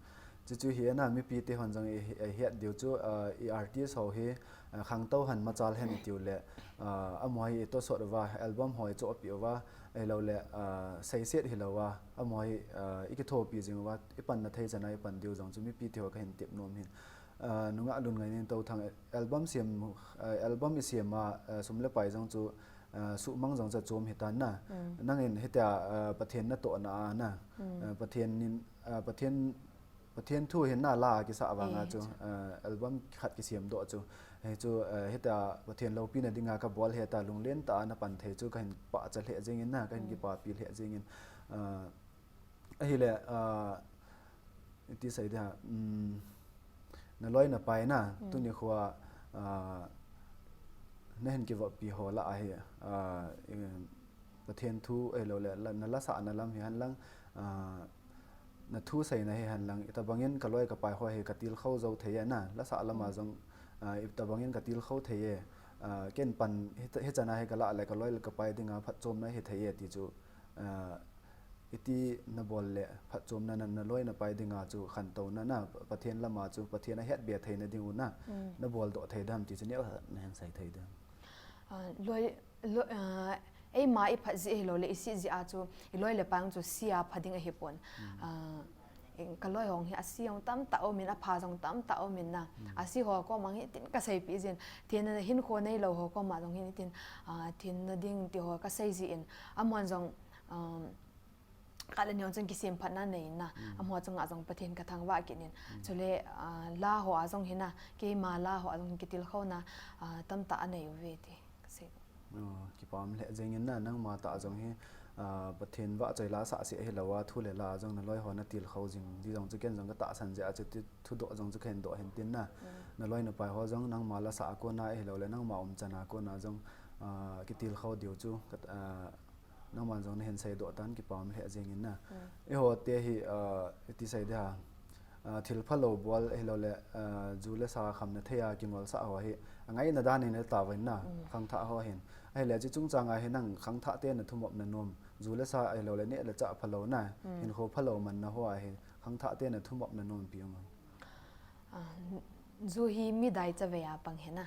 Chu chu hi ana mipi te hon jong i, i, i het diu chu, ah, i artist ho hi, ah, khangtou hen machal hen i tiu le, ah, amaho hi i tosot uva, album ho i chohpeh uva, ahilou le, ah, seiset hilou a, amaho hi, ah, i kithopi jing uva, i panna thei chan a i pan diu jong chu mipi te ho kahin tep nom hin. Ah, nungah Lun Ngaineng Touthang album sem, ah, album i sem a, ah, sum le pai jong chu, ah, suhmang jong chu achom hitan na. Nangin hitia, ah, Pathen natohna a na. Ah, Pathen in, ah, Pathen Pathen thu hin na la kisah vang a chu, ah, album khat kisem doh chu. Hi chu, ah, hitia Pathen loupina dinga kabol hita lunglen tah a na pan thei chu kahin pachat lheh jing in na, kahin kipapi lheh jing in. Ah, ahile, ah, iti sei dia, um, na loi na pai na, tuni khoa, ah, nahin kivoppi ho lah a hi, ah, em, Pathen thu ahilou le, la, na lasah na lam hi hen lang, ah, na thuseina hi hen lang, itobang in ka loi ka pai ho hi ka tilkhou jou thei e na, lasah lam a jong, ah, itobang in ka tilkhou thei e, ah, ken pan hi, hichan a hi ka lah le ka loi le ka pai dinga phatchomna hi thei e ti chu, ah, iti na bol le phatchomna na, na loi na pai dinga chu khantouna na, Pathen lam a chu Pathen ahet be theina ding u na, na bol doh thei dem ti chu neo nahin sei thei dem. Ah, loi, loi, ah, eima i phat jeh hilou le, i si jeh a chu, i loi le pai jong chu si a pha ding ahi pon. Ah, ka loi ho hi asi jong tamtah um in, apha jong tamtah um in na. Asi ho koma hi tin ka seipeh jin, thenna hinkho neilou ho koma jong hi tin, ah, thenna ding ti ho ka sei jin, amahon jong, um, khat le ni chun kisemphatna nei in na, amaho chunga jong Pathen ka thangvah kit in. Chule, ah, la ho a jong hi na, keima la ho a jong kitilkhouna, ah, tamtah anei uve ti ka sei. Oh, kipa um lheh jeng in na, nangma tah jong hi, ah, Pathen vahchoi la sah seh hilou a, thu le la jong na loi ho na tilkhou jing di jong chu ken jong ka tahsan jeh a chu ti, thudoh jong chu kahin doh hin tin na. Na loi na pai ho jong nangma la sah a kona hilou le, nangma umchan a kona jong, ah, kitilkhou diu chu ka, ah, nangman jong nahin seidoh tan, kipa um lheh jeng in na. Eiho te hi, ah, iti sei di ham, ah, thil phalou bol ahilou le, ah, ju le sa khamna thei a kingolsah ho hi, angaina dan in le tauvin na, khangthah ho hin. Ahile chu chungchang a hi nang khangthah te na thumop na nom, ju le sa ahilou le neh le chah phalou na, hinkho phalou manna ho a hi, khangthah te na thumop na nom pi um am? Ah, ju hi mi dai chavei a pang hi na.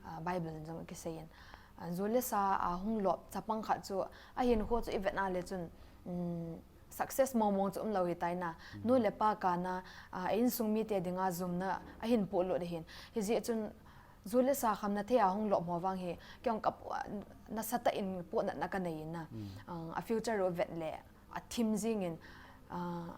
Ah, Bible in jong kisei in. Ah, ju le sa a hung lop chapang khat chu, ahinkho chu i vet na le chun, um, success mong mong chu umlou hitai na. Nu le pa kana, ah, insung mite dinga jumna ahin polut ahin. Hijeh chun, ju le sa khamna thei a hung lop ho vang hi, kei jong ka po-, nasatah in pohnatna ka nei in na. Ah, a future u vet le, athim jing in, ah,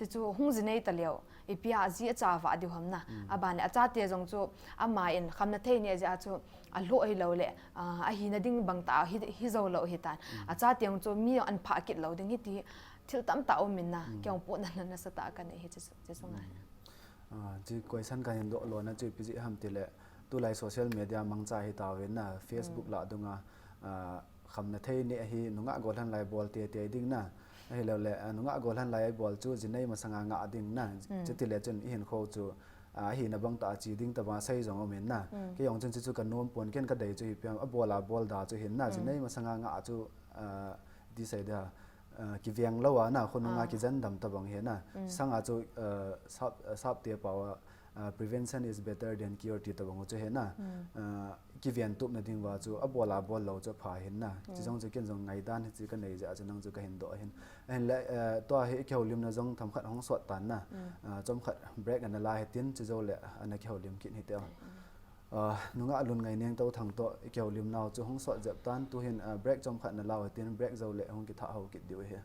Chuchu hung ji nei taleu, ipi a ji acha vah diu ham na. Aban le achate jong chu ama in khamna thei neh jeh a chu alhoh hilou le, ah, ahina ding bang tah hi, hi jou lou hitan. Achate jong chu mi jong an phah kit lou ding hiti thil tamtah um in na. Kei jong pohnatna nasatah ka nei hi chu, chu chu ngai. Ah, chu question kahin doh lona chu ipi jeh ham tile, tulai social media mangcha hi tauvin na, Facebook lah dunga, ah, khamna thei neh hi nungah gollhang lai bol teitei ding na. Ahilou le, ah, nungah gollhang lai bol chu jinei masanga ngah ding na. Chutile chun i hinkho chu, ah, ahina bang tah a che ding tabang sei jong um in na. Kei jong chun chuchu ka nom pon, ken ka dei chu hi piam, abol a bol da chu hin na. Jinei masanga ngah chu, ah, ti sei da. uh, kiveng lou a na, khonunga ah. Kijen dam tabang hi na. Mm. Sanga chu uh, sap, uh, sap te pau a uh, prevention is better than cure ti tabang chu hi na. Mm. Uh, kiven tupna ding va chu abol abol lou chu pha hin na. Mm. Chi jong chu ken jong ngaidan hi chi ka nei jeh a chu nang chu ka hin doh hin. Ahin le uh, tua hi kihoulimna jong themkhat hung sot tan na. Mm. Uh, chomkhat break ana la hitin chi jou le ana kihoulim kit hite. Mm. Uh, nungah Lunngaineng Touthang toh i kihoulimnau chu hung sot jep tan, tuhin uh, break chomkhat na lau hitin, break jou le hung kithah hou kit diu ahi.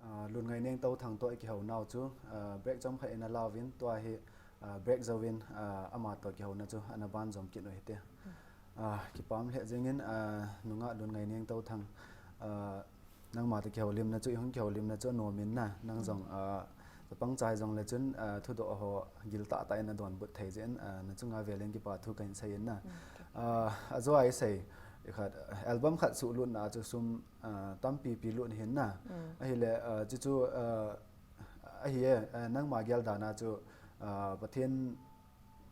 Ah, Lunngaineng Touthang toh i kihounau chu, ah, break chomkhat in a lauvin, tua hi, ah, break jouvin, ah, ama toh kihouna chu ana banjom kit u hite. Ah, kipah lheh jengin, ah, nungah Lunngaineng Touthang, ah, nangma toh kihoulimna chu, i hung kihoulimna chu anom in na, nang jong, ah, Chapang chai jong le chun, ah, thudoh ho gil tah tah in na donbut thei jeh in, ah, na chunga vel in kipa thu kahin sei in na. Ah, ajeh a isei, ikhat, album khat suhlutna chu sum, ah, tampi pi lut hin na. Ahile, ah, chuchu, ah, ahi e, ah, nangma gel dan a chu, ah, Pathen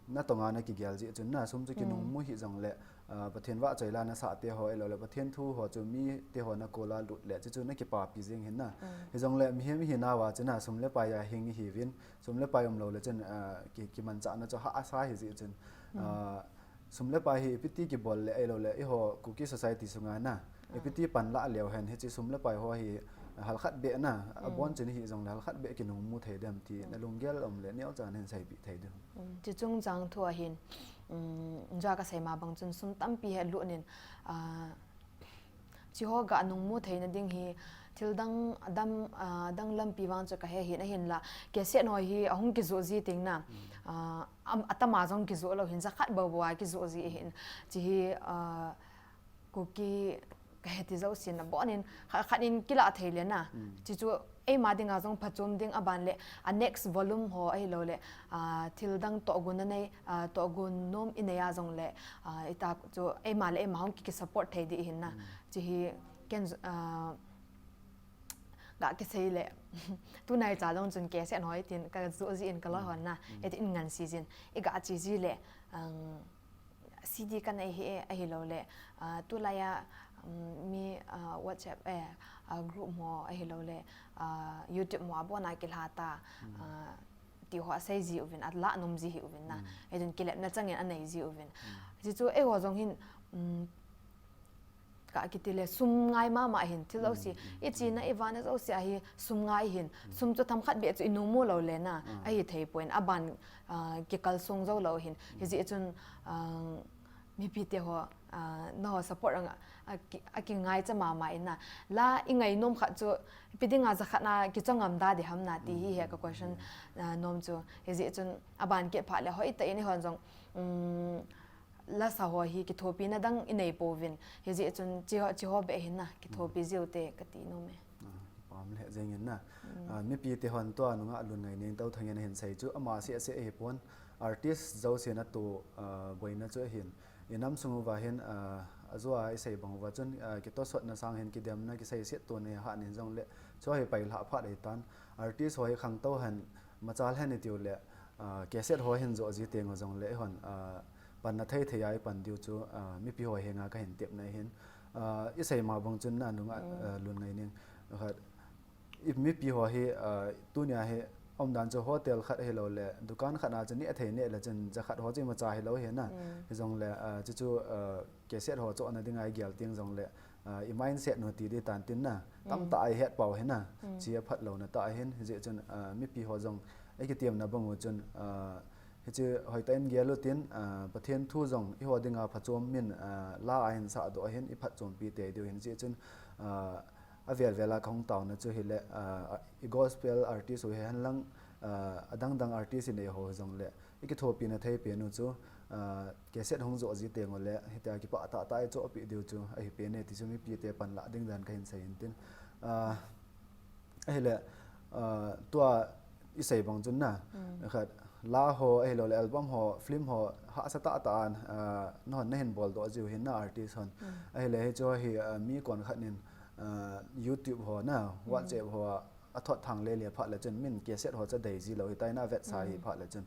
natong a na kigel jeh chun na, sum chu kinung mu hih jong le, ah, Pathen vahchoi la na sah te ho, ahilou le Pathen thu ho chu mi te ho na kol a lut le, chuchu na kipapi jing hin na. Hijong le mihem ihi nauva chu na, sum le pai a hing ihiuvin, sum le pai umlou le chun, ah, ki, kimanchahna chu hahsa hi jeh chun, ah, sum le pai hi ipi ti kibol le, ahilou le, eiho Kuki society sunga na, ipi ti pan la leu hen, hiche sum le pai ho hi, ah, halkhat beh na, abon chun hijong le halkhat beh kinung mu thei dem ti, na lunggel um le, neocha na hin seipeh thei dem. Um, chuche chungchang thu a hin, um, ja kasei ma bang chun sum tampi hi lut in, ah, hiche ho ga nung mu theina ding hi thil dang, dam, ah, dang lampi vang chu kahe hin, ahinla, cassette ho hi ahung kijoh ji teng na, ah, am, atama jong kijoh lou hin, jakhat bou bou a kijoh ji hin, hiche hi, ah, Kuki kahe ti jousen abon in, khat, khat in kila thei le na. Hiche chu eima dinga jong phachom ding, aban le, a next volume ho ahilou le, ah, thil dang tohgon a nei, ah, tohgon nom inei a jong le, ah, ita chu eima le eima hung ki, ki support thei ding hin na. Hiche hi ken, ah, ga kisei le, tunai cha jong chun cassette ho itin kajoh ji in kaloi hon na, itin ngan si jin, iga chi ji le, ang, C D kanei hi e, ahilou le, ah, tulai a, um, mi, ah, WhatsApp, eh, ah, group ho, ahilou le, ah, YouTube ho abon a kilha ta, ah, ti ho asei ji uvin, ala nom ji hih uvin na. Hichun kilepna chang in anei ji uvin. Hichu eiho jong hin, um, ka kiti le sum ngai mama hin, thil jouse, ichena ivahna jouse a hi sum ngai hin, sum chu themkhat beh chu inung mu lou le na, ahi thei poi, aban, ah, kikal sung jou lou hin. Hijeh chun, ah, mipi te ho, ah, nangho support a, a ki, akingaicha mama in na. La ingai nom khat chu, ipi dinga jakhat na kichang ngam da ding ham na ti hi, hi ka question, ah, nom chu. Hijeh chun aban kit phat le hoitah in eihon jong, um, lasa ho hi kithopina dang inei pouvin. Hijeh chun hiche ho, hiche ho beh hin na, kithopi jiu te kati nom e. Ah, pam le jeng in na. Ah, mipi te hon tua nunga Lungngaineng Touthang in ahin sei chu, ama seh seh ahi pon, artist jousen atoh, ah, boina chu ahin. Inam sung uva hin, ah, ajeh a isei bang uva chun, ah, kitosotna sang hin kidemna, kiseiset tona hi ahat in jong le, chu hi pailha phat ahi tan. Artist ho hi khangtou hen, machal hen itiu le, ah, cassette ho hin joh ji teng u jong le, eihon, ah, panna thei thei a ipan diu chu, ah, mipi ho henga kahin tepna ahin. Ah, isei ma bang chun na nunga, ah, Lungngaineng. Khat, i mipi ho hi, ah, tunia hi umdan chu hotel khat ahilou le, dukan khat na chu neh thei neh le chun jakhat ho chu imacha hilou hi na. Hijong le, ah, chuchu, ah, cassette ho chohna dinga igel teng jong le, ah, i mindset nu ti ding tan tin na. Tamtah a ihet pau hi na. Hiche aphat louna tah ahin, hijeh chun, ah, mipi ho jong ikitemna bang u chun, ah, hiche hoitah in gel utin, ah, Pathen thu jong eiho dinga phachom min, ah, la a hin sahdoh ahin, iphatchompi tei diu hin, hijeh chun, ah, avel vel a kahung taona chu hile, ah, i gospel artist u hi henlang, ah, adang dang artist inei ho jong le, ikithopina thei pen u chu, ah, cassette hung joh ji teng u le, hitia kipah tah tah a ichohpeh diu chu ahi pen e ti chu mipi te panlah ding dan kahin sei in tin. Ah, ahile, ah, tua isei bang chun na, khat, la ho ahilou le album ho, film ho, hahsa tah tah a, ah, nahon nahin boldoh jiu hin na artist hon. Ahile hichu hi, ah, mi kon khat nin, ah, YouTube ho na, WhatsApp ho a, athot thang le le phat le chun min cassette ho chu adei ji lou, hitia na avetsah hi phat le chun.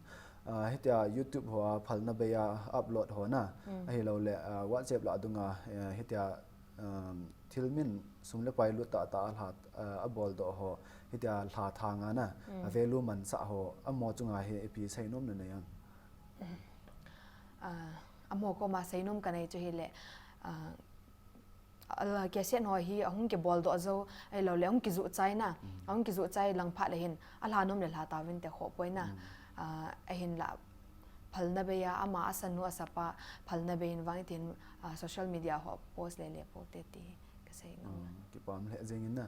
Ah, hitia YouTube ho a phalna bei a upload ho na, ahilou le, ah, WhatsApp lah dunga, eh, hitia, um, thil min sum le pai lut tah tah a lha, ah, aboldoh ho, hitia lha thang a na, a value mansah ho, amaho chunga hi ipi seinom nanei em? Ah, amaho koma seinom kanei chu hile, ah, ala cassette ho hi ahung kiboldoh jou, ahilou le ahung kijoh chai na, ahung kijoh chai lang phat le hin, alha nom le lha tauvin te khoh poi na. Ah, ahinla phalna bei a, ama asanu asapa phalna bei in vang itin, ah, social media ho post le le pou te ti kasei nom. Ah, kipah le jeng in na.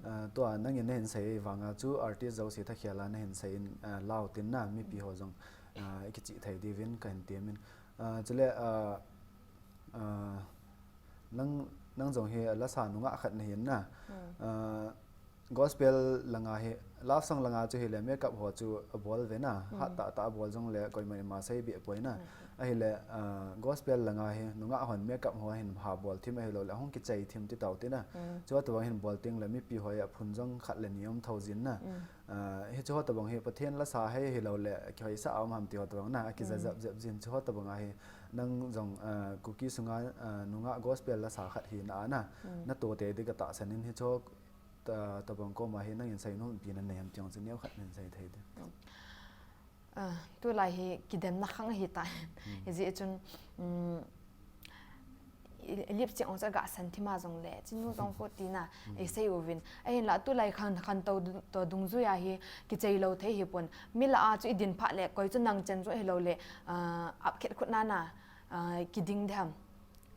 Ah, tua nangin nahin sei vang a chu artist jouse thakhel a nahin sei in, ah, lau tin na mipi ho jong, ah, ikichih thei diuvin kahin temin. Ah, chule, ah, ah, nang, nang jong hi lasa nungah khat nahin na. Ah, Gospel langa hi, love song langa chu hile makeup ho chu abol ve na, hat tah tah abol jongle koiman ima sei beh poi na. Ahile, ah, gospel langa hi nungah hon makeup ho hin ha bol thim ahilouleh hung kichei thim ti tau ti na. Chu tobang hin bol teng le mipi ho a phun jong khat le ni um thou jin na. Ah, hichu ho tobang hi Pathen lasa hei ahilouleh kihoisa a um ham ti ho tobang na, akija jep jep jin chu ho tobang ahi. Nang jong, ah, Kuki sunga, ah, nungah gospel lasa khat hina a na, na to te di ka tahsan in hichu ta, tobang koma hi nangin seinom ipi nanei ham ti jong chu neo khat nin sei thei di. Ah, tulai hi kidemna khang ahi ta. Hijeh chun, um, i, i lip sync ong chu aga san thim a jongle, chinu jong kho tina, i sei uvin. Ahinla tulai khan, khantou du-, to dungjuia hi kichei lou thei hi pon. Mi lah a chu i din phat le, koi chu nang chen chu ahilouleh, ah, ap khet khut na na, ah, kiding di ham.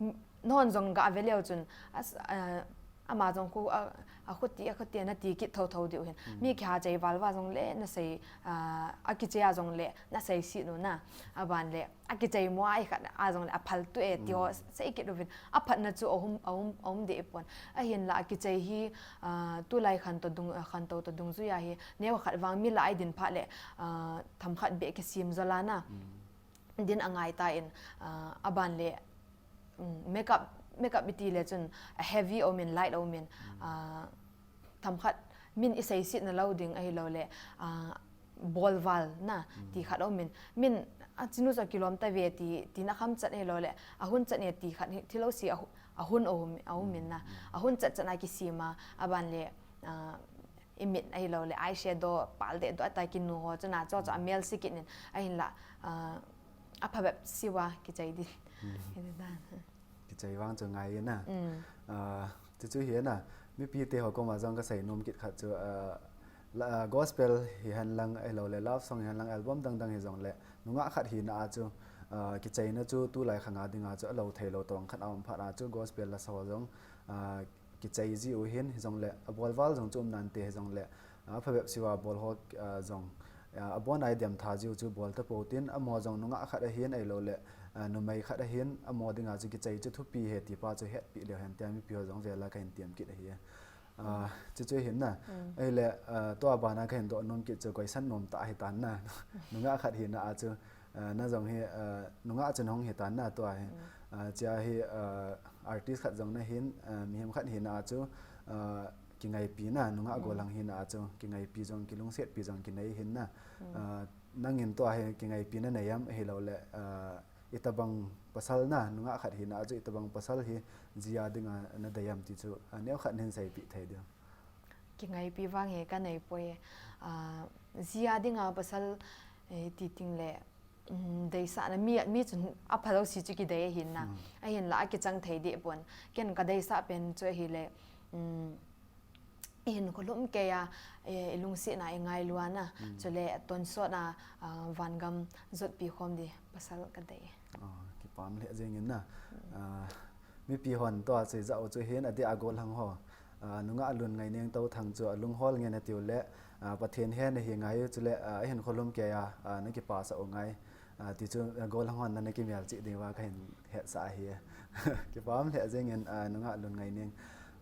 M-, non jong ga ve leu chun, as-, ah, ama jong khu, a, a khuti, a khuti, na ti kit thou thou diu hin. Mi kiha chei val va jongle, na sei, ah, a kichei a jongle, na sei si nu na, aban le, a kichei mo a i khat a jongle, a phal tu e, ti ho, sei kit uvin. A phatna chu a um, a um, a um de pon. Ahinla, a kichei hi, ah, tulai khantou dung, ah, khantou to dungjuia hi, neo khat vang mi lah a i din phat le, ah, tham khat beh kisim jol a na. Din angai ta in, ah, aban le, um, makeup, makeup i ti le chun, ah, heavy a um in, light a um in, ah, tham khat min i sei sit na lou ding ahilouleh, ah, bol val na, ti khat a um in, min, ah, chinu chu kilom ta ve ti, tina kham chat ahilouleh, a hun chat ne ti khat hi, thilou si a hu-, a hun a um, a um in na, a hun chat chat na kisim a, aban le, ah, i mit ahilouleh, eyeshadow, pal de do ata kinu ho, chu na chu chu a mel si kit nin, ahinla, ah, a phabep siuva kichei din. Kichei vang chu ngai na. Ah, chu chu hi na, mipi te ho koma jong ka seinom kit khat chu, ah, la, ah, gospel hi hen lang ahilouleh, love song hi hen lang, album dang dang hi jongle, nungah khat hina a chu, ah, kicheina chu tulai khanga dinga chu alou thei lou tobang khat a um phat a chu gospel lasa ho jong, ah, kichei ji u hin, hijongle, abol val jong chu um nante hijongle, ah, phabep siuva bol ho, ah, jong, ah, abon a i dem tha jiu chu bol ta pou tin, amaho jong nungah khat ahin ahilouleh, ah, numei khat ahin, amaho dinga chu kichei chu thupi ahi ti pa chu hetpi leu hen tia mipi ho jong vel a ka hin tem kit ahi. Ah, chu chu hin na. Ahile, ah, tua bana ka hin doh nom kit chu koi san nom ta ahi tan na. Nungah khat hina a chu, ah, na jong hi, ah, nungah chu na hung hi tan na tua hi. Ah, chia hi, ah, artist khat jong na hin, ah, mihem khat hina a chu, ah, kingaipi na, nungah gollhang hina a chu, kingaipi jong, kilungsetpi jong kinei hin na. Ah, nangin tua hi kingaipi na nei am ahilouleh, ah, itobang pasal na, nungah khat hina a chu itobang pasal hi jia dinga na dei am ti chu, ah, neo khat nin seipeh thei diu. Kingaipi vang hi ka nei poi, ah, jia dinga pasal, eh, ti ting le, um, deisahna mi, mi chun a phalou si chu kidei ahin na. Ahinla a kichang thei di pon. Ken ka deisah pen chu ahile, um, i hinkho lhum kei a, eh, i lungsetna i ngailu a na. Chule tonsot a, ah, vangam jotpi khom di pasal ka dei. Ah, kipah lheh jeng in na. Ah, mipi hon tua chu i ja u chu hin adeh a gollhang ho. Ah, nungah Lunngaineng Touthang chu alunghol ngen atiu le, ah, Pathen he na hi ngai u chule, ah, a hinkho lhum kei a, ah, na kipasah u ngai. Ah, ti chu, ah, gollhang hon na, na kimel cheh diu va ka hin hetsah ahi. Kipah lheh jeng in, ah, nungah Lunngaineng.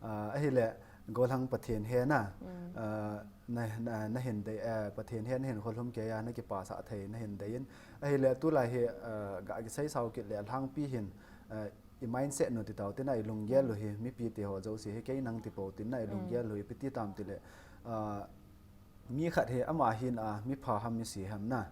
Ah, ahile gollhang Pathen he na, ah, na, na, na hin dei, eh, Pathen he na hinkho lhum kei a na kipasah thei na hin dei in. Ahile tulai hi, ah, ga kisei sao kit le alhangpi hin, ah, i mindset nu ti tau tin a i lunggel u hi, mipi te ho jouse hi kei nang ti pou tin a i lunggel u hi, ipi ti tam ti le, ah, mi khat hi ama hina a, mi pha ham mi se ham na,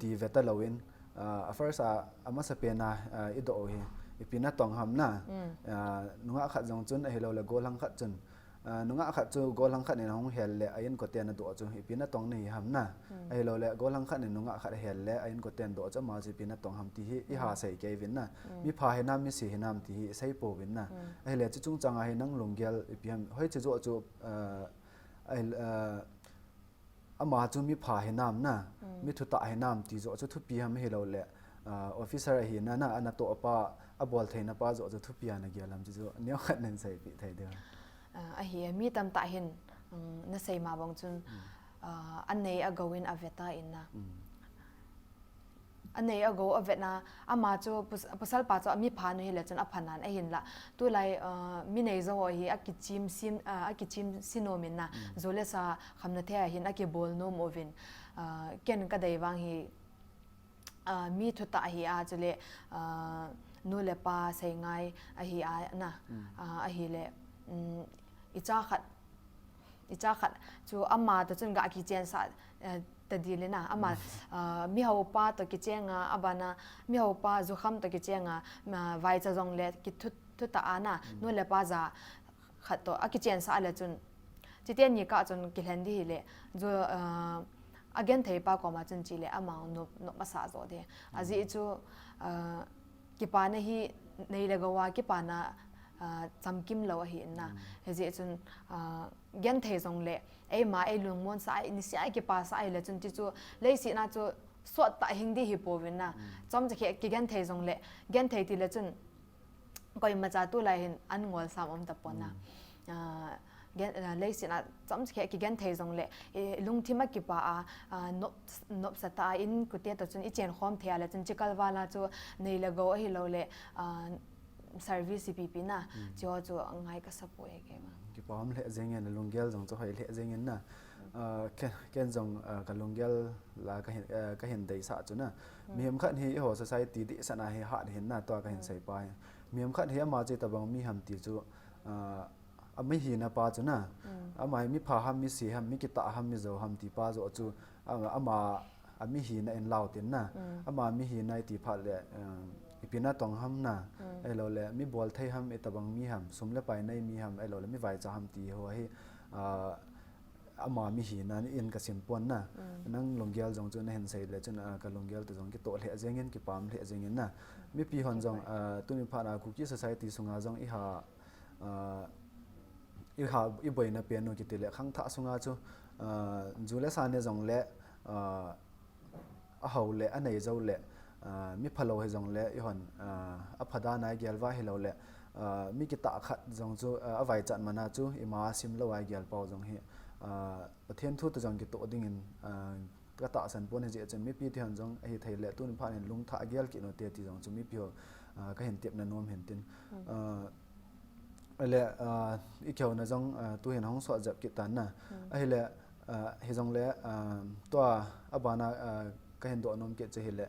ti ve ta lou in, ah, a first a, a masapen a, ah, i doh u hi, ipi na tong ham na, ah, nungah khat jong chun ahilouleh gollhang khat chun, ah, nungah khat chu gollhang khat in ahung hel le a inkoten adoh chu, ipi na tong nahi ham na, ahilouleh gollhang khat in nungah khat ahel le a inkoten doh chu ama chu ipi na tong ham ti hi i ha sei kei uvin na, mi pha hinam mi se hinam ti hi i sei pou vin na, ahile chu chungchang a hi nang lunggel ipi ham, hoiche joh chu, ah, Ahi, ah, ama chu mi pha hinam na, mi thutah hinam ti joh chu thupi ham ahilouleh, ah, officer ahina na, ana toh pa, abol theina pa joh chu thupi a na gel ham chu chu neo khat nin seipeh thei diu. Ah, ahi, mi tamtah hin, um, na sei ma bang chun, ah, anei agou in ave ta in na. Anei agou avetna, ama chu pus- pasal pa chu ami pha nu hile chun aphanan ahinla. Tulai, uh, mi nei jo ho hi akichim sim, uh, akichim sinom in na. Mm. Ju le sa khamna thei a hin akibol nom uvin. Uh, ken kadei vang hi, uh, mi thutah ahi a chule, uh, nu le pa seingai ahi a na. Mm. Uh, ahile, um, icha khat, icha khat chu ama toh chun ga kichensah, uh, tadih le na. Ama, uh, mi haupa toh kichenga, abana, mi haupa jukham toh kichenga, uh, vaicha jongle kithut, thutah a na, mm, nu le pa ja khat toh akichensah le chun. Chite ni kah chun kilhen ding hile, ju, uh, agenthei pa koma chun chele ama nop, nop masa jo ding. Mm. Ajeh chu, uh, kipana hi nei le gou a kipana, uh, chamkim lou ahi in na. Mm. Hijeh chun, uh, genthei jongle, eima ei lungmon sa, ei nisea kipa sa ahile chun ti chu, leiset a chu sot tah hing ding hi pouvin na. Mm. Chomcha khat kigenthei jongle, genthei tile chun, koimacha tulai hin an ngol sam um tapon na. Mm. Ah, gen, ah, leiset a chomcha khat kigenthei jongle, eh, lungthim a kipa a, ah, nop, nopsa tah a in kute toh chun ichenkhom thei a le chun chikal val a chu nei le gou ahilou le, ah, service ipi ipi na. Mm. Chiho chu ngai kasa poi kei vang. Kipah lheh jengin, lunggel jong chu hoi lheh jengin na. Ah, ken, ken jong, ah, kalunggel la kahin, ah, kahin deisah chu na. Mm. Mihem khat hi eiho society dehset a hi hat hin na, tua kahin, mm, seipa hi. Mihem khat hi ama chu itobang mi ham ti chu, ah, ami hina pa chu na. Mm. Ama hi mi pha ham, mi se ham, mi kitah ham, mi jou ham ti pa joh chu, ah, ama, ami hina in lau tin na. Mm. Ama mi hina iti phat le, ah, ipi na tong ham na. Mm. Ahilou le, mi bol thei ham, itobang mi ham, sum le pai nei mi ham, ahilou le, mi vaicha ham ti ho hi, ah, ama mi hina in kasim pon na. Mm. Nang lunggel jong chu nahin sei le chun, ah, kalunggel toh jong kitoh lheh jengin, kipah lheh jengin na. Mipi hon jong, ah, tuni phat a Kuki society sunga jong iha, ah, iha, iboina pen u kiti le khangthah sunga chu, ah, ju le sa ne jongle, ah, ahao le, anei jou le, ah, mi phalou hijongle, eihon, ah, apha dan a igel uva hilou le, ah, mi kitah khat jong chu, ah, avaichat man a chu, ima sim lou a igel pau jong hi, ah, Pathen thu toh jong kitoh dingin, ah, katahsan pon hijeh chun mipi te hon jong ahithei le, tuni phat in lungthah a gel kit u te ti jong chu mipi ho, ah, kahin tepna nom hin tin. Mm. Ah, Ahile, ah, ikihouna jong, ah, tuhin ahung sot jep kit tan na. Mm. Ahile, ah, hijongle, ah, tua abana, ah, kahin doh nom kit chu hile,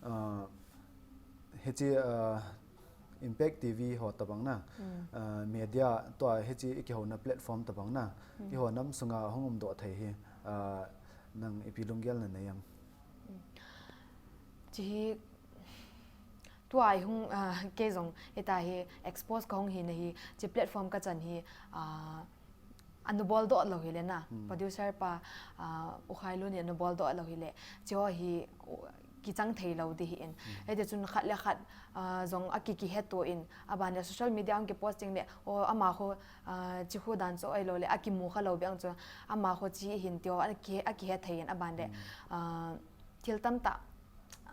ah, hiche, ah, Impact T V ho tobang na, mm, ah, media tua hiche ikihouna platform tobang na, mm, eiho nam sunga ahung umdoh thei hi, ah, nang ipi lunggel nanei em? Mm. Hiche hi Tua hi hung, ah, kei jong, hitia hi expose kahung hina hi, hiche platform kachan hi, ah, ana boldoh lou hile na, hmm, producer pa, ah, U Khailun in ana boldoh lou hile, hiche ho hi, uh, kichang thei lou ding ahin. Hmm. Hiti chun khat le khat, ah, jong aki, kiheto in, aban le social media a hung kipost ding le, o, ama khu, ah, hiche khu dan chu ahilou le, akimu kha lou bang chu, ama khu hiche hin ti ho, aki, akihe thei in, aban le, hmm, ah, thil tamtah,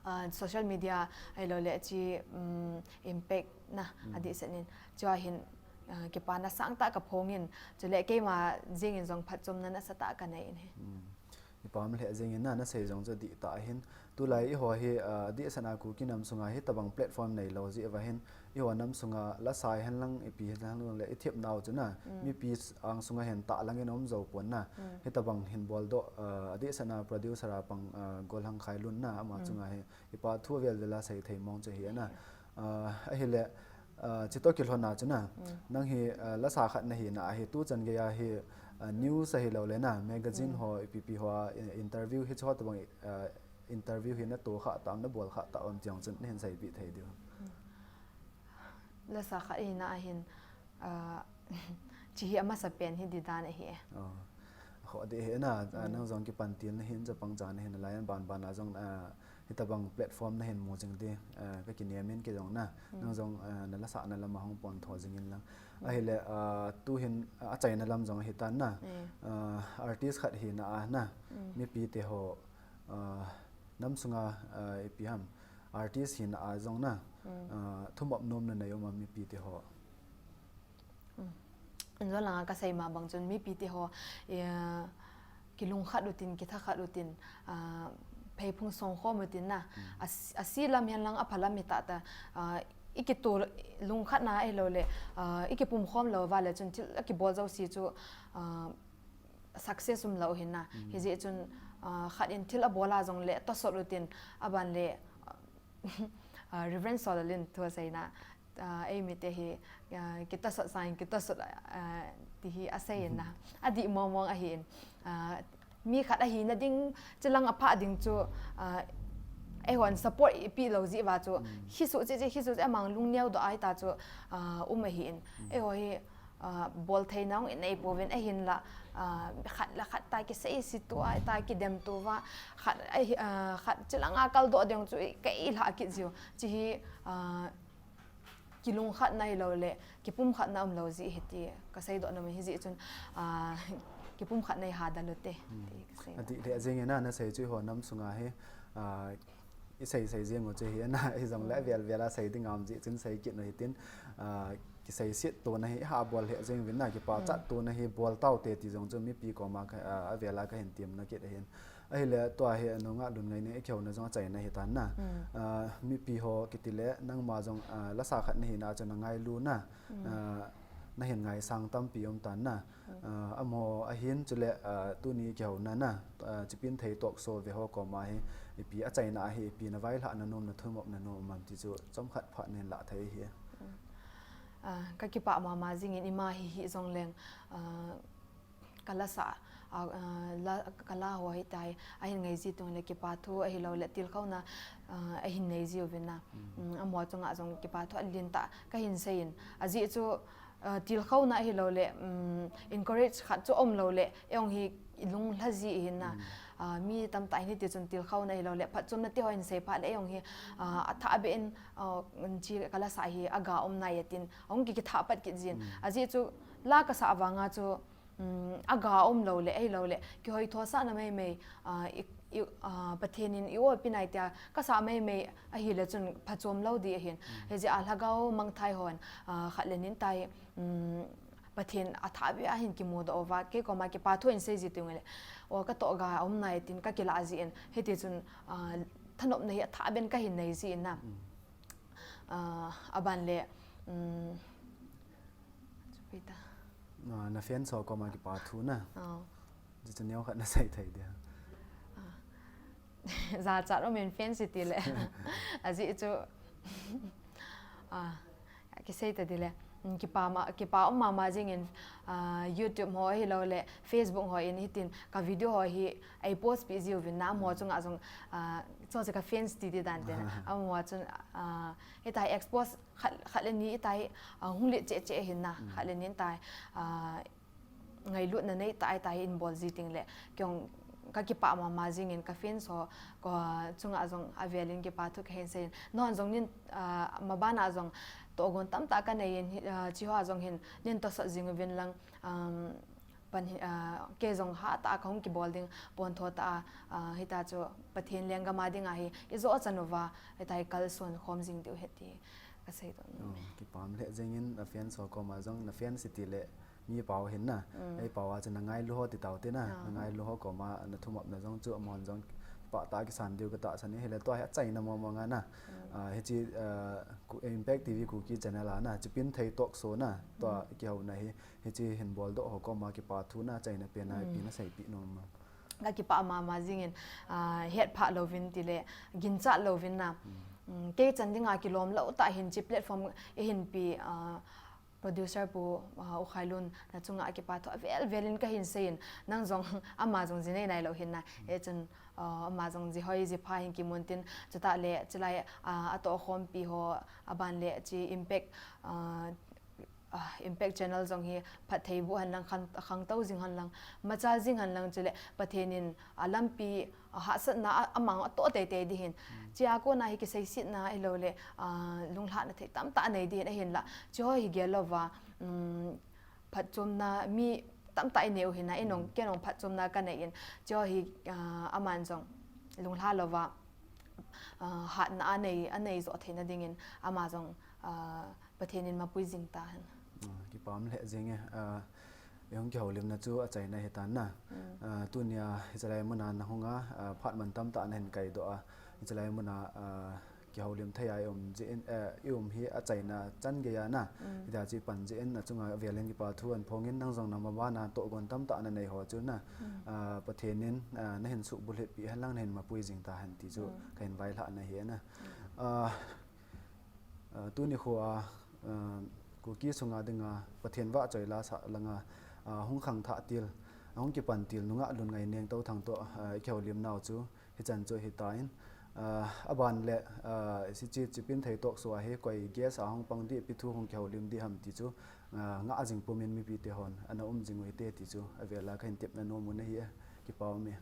ah, social media ahilou le hiche, um, impact na, mm, adehset in. Chua hin, ah, kipana sangtah kaphong in. Chule keima jeng in jong phatchomna nasatah kanei in ahi. Mm. Kipah lheh jeng in na, nasei jong chu adihtah ahin. Tulai eiho hi, ah, adehset a Kuki nam sunga hitobang platform neilou jeh uva hin, eiho nam sunga lasa hihen lang, ipi hihen lang le, ithep nau chu na, mm, mipi s-, ang sunga hin tahlang in aum jou pon na. Mm. Hitobang hin boldoh, ah, adehset a producer a pang, ah, Golhang Khailun na, ama, mm, chunga hi, ipa thu avel vel a sei thei mong chu ahi na. Ah, ahile, ah, hiche toh kilhon a chu na, mm, nang hi, ah, lasa khat nahina ahi, tuchan gei a hi, ah, news ahilou le na, magazine, mm, ho, ipi ipi ho a, in-, interview hiche ho tobang, ah, interview hi nato kha tam, nabol kha tam ti jong chun nahin seipeh thei diu. Lasa khat hina ahin, ah, hiche hi amasapen hi ding dan ahi e. Oh. Ho ding ahi na, ah, hmm, nang jong kipantil nahin, chapang cha nahin, alai an ban ban a jong, ah, hitobang platform nahin mu jing ding, ah, kakinem in kei jong na. Hmm. Nang jong, ah, nalasahna lam a hung pon tho jing in lang. Hmm. Ahile, ah, tuhin, ah, achaina lam jong ahitan na. Hmm. Ah, artist khat hina a na. Hmm. Mipi te ho, ah, nam sunga, ah, ipi ham, artist hina a jong na, mm, ah, thumop nomna nei um am mipi te ho? Mm. Injo langa kasei ma bang chun mipi te ho, eh, kilungkhat utin, kithakhat utin, ah, pheiphung song khom utin na. A, a si lam hihen lang a pha lam hi tah tah, ah, i kitu lungkhat na ahilou le, ah, i kipum khom lou va le chun thil a kibol jouse chu, ah, success um lou hin na. Hijeh chun, ah, khat in thil a bol a jong le tosot utin a ban le, ah, Reverend Solal in thu a sei na, ah, ei mite hi, ah, kitosot sang, kitosot, ah, ti hi a sei in na. A dih mong mong ahi in. Ah, mi khat ahi na ding, chilang a pha ding chu, ah, eihon support i pi lou jeh va chu, hi su che che, hi su che amang lung neo doh ai ta chu, ah, um ahi in. Eiho hi, ah, bol thei na ong i nei pouvin ahin la, ah, khat la khat ta kisei si tu ai ta kidem tu va, khat, ah, khat chilang a kal doh ding chu i kei la kit jiu. Chi hi, ah, kilungkhat na hilou le, kipumkhat na um lou jeh hi ti ka sei doh na mi hijeh chun, ah, kipumkhat na i ha da lou te, ti ka sei. A dih le jeng in na, na sei chu eiho nam sunga hi, ah, i sei sei jeng u chu hi na, i jong le vel vel a sei ding am jeh chun sei kit u hitin, ah, kisei sit tu na hi, ha bol le jeng uvin na, kipachat tu na hi, bol tau te ti jong chu mipi koma ka, ah, a vel a ka hin tim na kit ahin. Ahile tua hi nunga lun ngai ni i kihou na jong a chaina hi tan na. Ah, mipi ho kiti le nangma jong, ah, lasa khat na hi na chu na ngailu na. Ah, na hin ngaisang tampi um tan na. Ah, amaho ahin chule, ah, tuni kihou na na. Ah, Chipin Thei Talk Show ve ho koma hi ipi a chaina ahi, ipi na vaihla na nom na thumop na nom am ti chu chomkhat phat nin la thei hi. Ah, ka kipah mama jing in ima hi hi jong leng, ah, ka lasa, ah, ah, la, ka la ho hi tai, ahin ngai ji tung le kipa thu ahilou le tilkhouna, ah, ahin nei ji uvin na. Mm, amaho chunga jong kipa thu a lien tah ka hin sei in. Ajeh chu, ah, tilkhouna ahilou le, mm, encourage khat chu um lou le, eihon hi i lung lha ji hin na. Ah, mi tamtah hin hiti chun tilkhouna ahilou le, phatchomna ti ho hin sei phat le, eihon hi, ah, a thah be in, ah, chi ka lasa hi a ga um nai atin, ahung ki, kithah pat kit jin. Ajeh chu la ka sa vanga chu, um, a ga um lou le, ahilou le, kihoi thosah na mai mai, ah, i, i, ah, Pathen in i oipi nai tia ka sa mai mai ahile chun phachom lou di ahin. Hijeh a lhagao mangthai hon, ah, khat le nin tai, um, Pathen a thah be a hin kimu doh uva, kei koma kipa thu in sei ji tung le, o ka toh ga um nai tin ka kila ji in, hiti chun, ah, thanop na hi a thah ben ka hin nei ji in na. Ah, a ban le, um, Chu pi ta. Na, na fans ho koma kipa thu na. Oh. Chu chu neo khat na sei thei dia. Ah. Jachat um in fans i ti le. Ajeh chu. Ah, kisei ta di le. Mm, kipa ma, kipa um mama jing in, ah, YouTube ho hilou le, Facebook ho in hitin ka video ho hi ei post pi ji uvin na, amaho chunga jong, ah, chu chu ka fans ti di dan te na. Amaho chun, ah, hita expose khat, khat le ni i tai, ah, hung let cheh cheh hin na, khat le ni i tai, ah, ngailutna nei tai tai in bol ji ting le, kei jong ka kipah mama jing in ka fans ho, ka chunga jong a vel in kipa thu ka hin sei in. Nahon jong nin, ah, maban a jong tohgon tamtah ka nei in, ah, chi ho a jong hin nin tosot jing uvin lang, um, Pan hi, ah, kei jong hatah a ka hung kibol ding, pon tho tah a, ah, hita chu Pathen lenggam a ding ahi, i jo chan uva, hita hi kalson khom jing diu ahi ti ka sei doh nom e. Oh, kipah le jing in na fans ho koma jong, na fans i ti le mi pau hin na. Mm. Ei pau a chu na ngailu ho ti tau te na, ah, na ngailu ho koma na thumop na jong chu amahon jong pah tah a kisan diu ka tahsan e, hile tua hi a chaina mong mong a na. Mm. Ah, hichi, ah, Ku-, Impact T V Kuki channel a na, Chipin Thei Talk Show na, tua, mm, kihou na hi. Hichi hin bol doh ho koma kipa thu na, chaina pen a, mm, ipi na sei pi nom am? Ka kipah mama jing in, ah, het phah louvin ti le, ginchat louvin na. Mm. Mm, kei chan ding a kilom lou tah hin chi platform i hin pi, ah, producer pu, ah, U Khailun na chunga kipa thu a vel vel in ka hin sei in, nang jong ama jong ji nei nai lou hin na. Mm. Hichun, ah, ama jong ji hoi ji pha hin kimun tin, chutah le, chulai, ah, a tohkhompi ho, a ban le, chi Impact, ah, Ah, Impact Channel jong hi phatthei boh hen lang, khang, khangtou jing hen lang, machal jing hen lang chule Pathen in a lampi, a hahsatna a, a mang a toh tei tei di hin. Hmm. Chia kona hi kiseisetna ahilou le, ah, lunglhahna thei tamtah nei di hin ahin la. Chi ho hi gel louva, um, phatchomna mi tamtah i nei u hin a, i nong, hmm, kei nong phatchomna ka nei in. Chi ho hi, ah, aman jong lunglha louva, ah, hatna a nei, a nei jo theina ding in ama jong, ah, Pathen in mapui jing ta hen. Ah, kipah le jing e. Ah, Ihung kihoulimna chu achaina hitan na. Ah, tunia hichelai muna nahunga, ah, phat mantam tah nahin kaidoh a. Hichelai muna, ah, kihoulim thei a i um jeh in, eh, i um hi achaina chan geiya na. Hitia chu i pan jeh in achunga avelin kipa thu ahin phongin nang jong nabana tohgon tamtah nanei ho chu na. Ah, Pathen in, ah, nahin suhbulhit peh hen lang nahin mapui jing tahen ti chu kahin vailhahna hi na. Ah, Ah, tuni khoa, ah, Kuki sunga dinga Pathen vahchoi la sah langa, ah, hung khangthah til, ah, hung kipan til nungah Lungngaineng Touthang toh, ah, i kihoulimnau chu hichan chu hitan, ah, aban le, ah, hiche Chipinthei talk show a hi koi guest a hung pang ding, ipi thu hung kihoulim ding ham ti chu, ah, ngah jing pumin mipite hon ana um jing u hite ti chu avela kahin tepna nom u ahi e, kipa um e.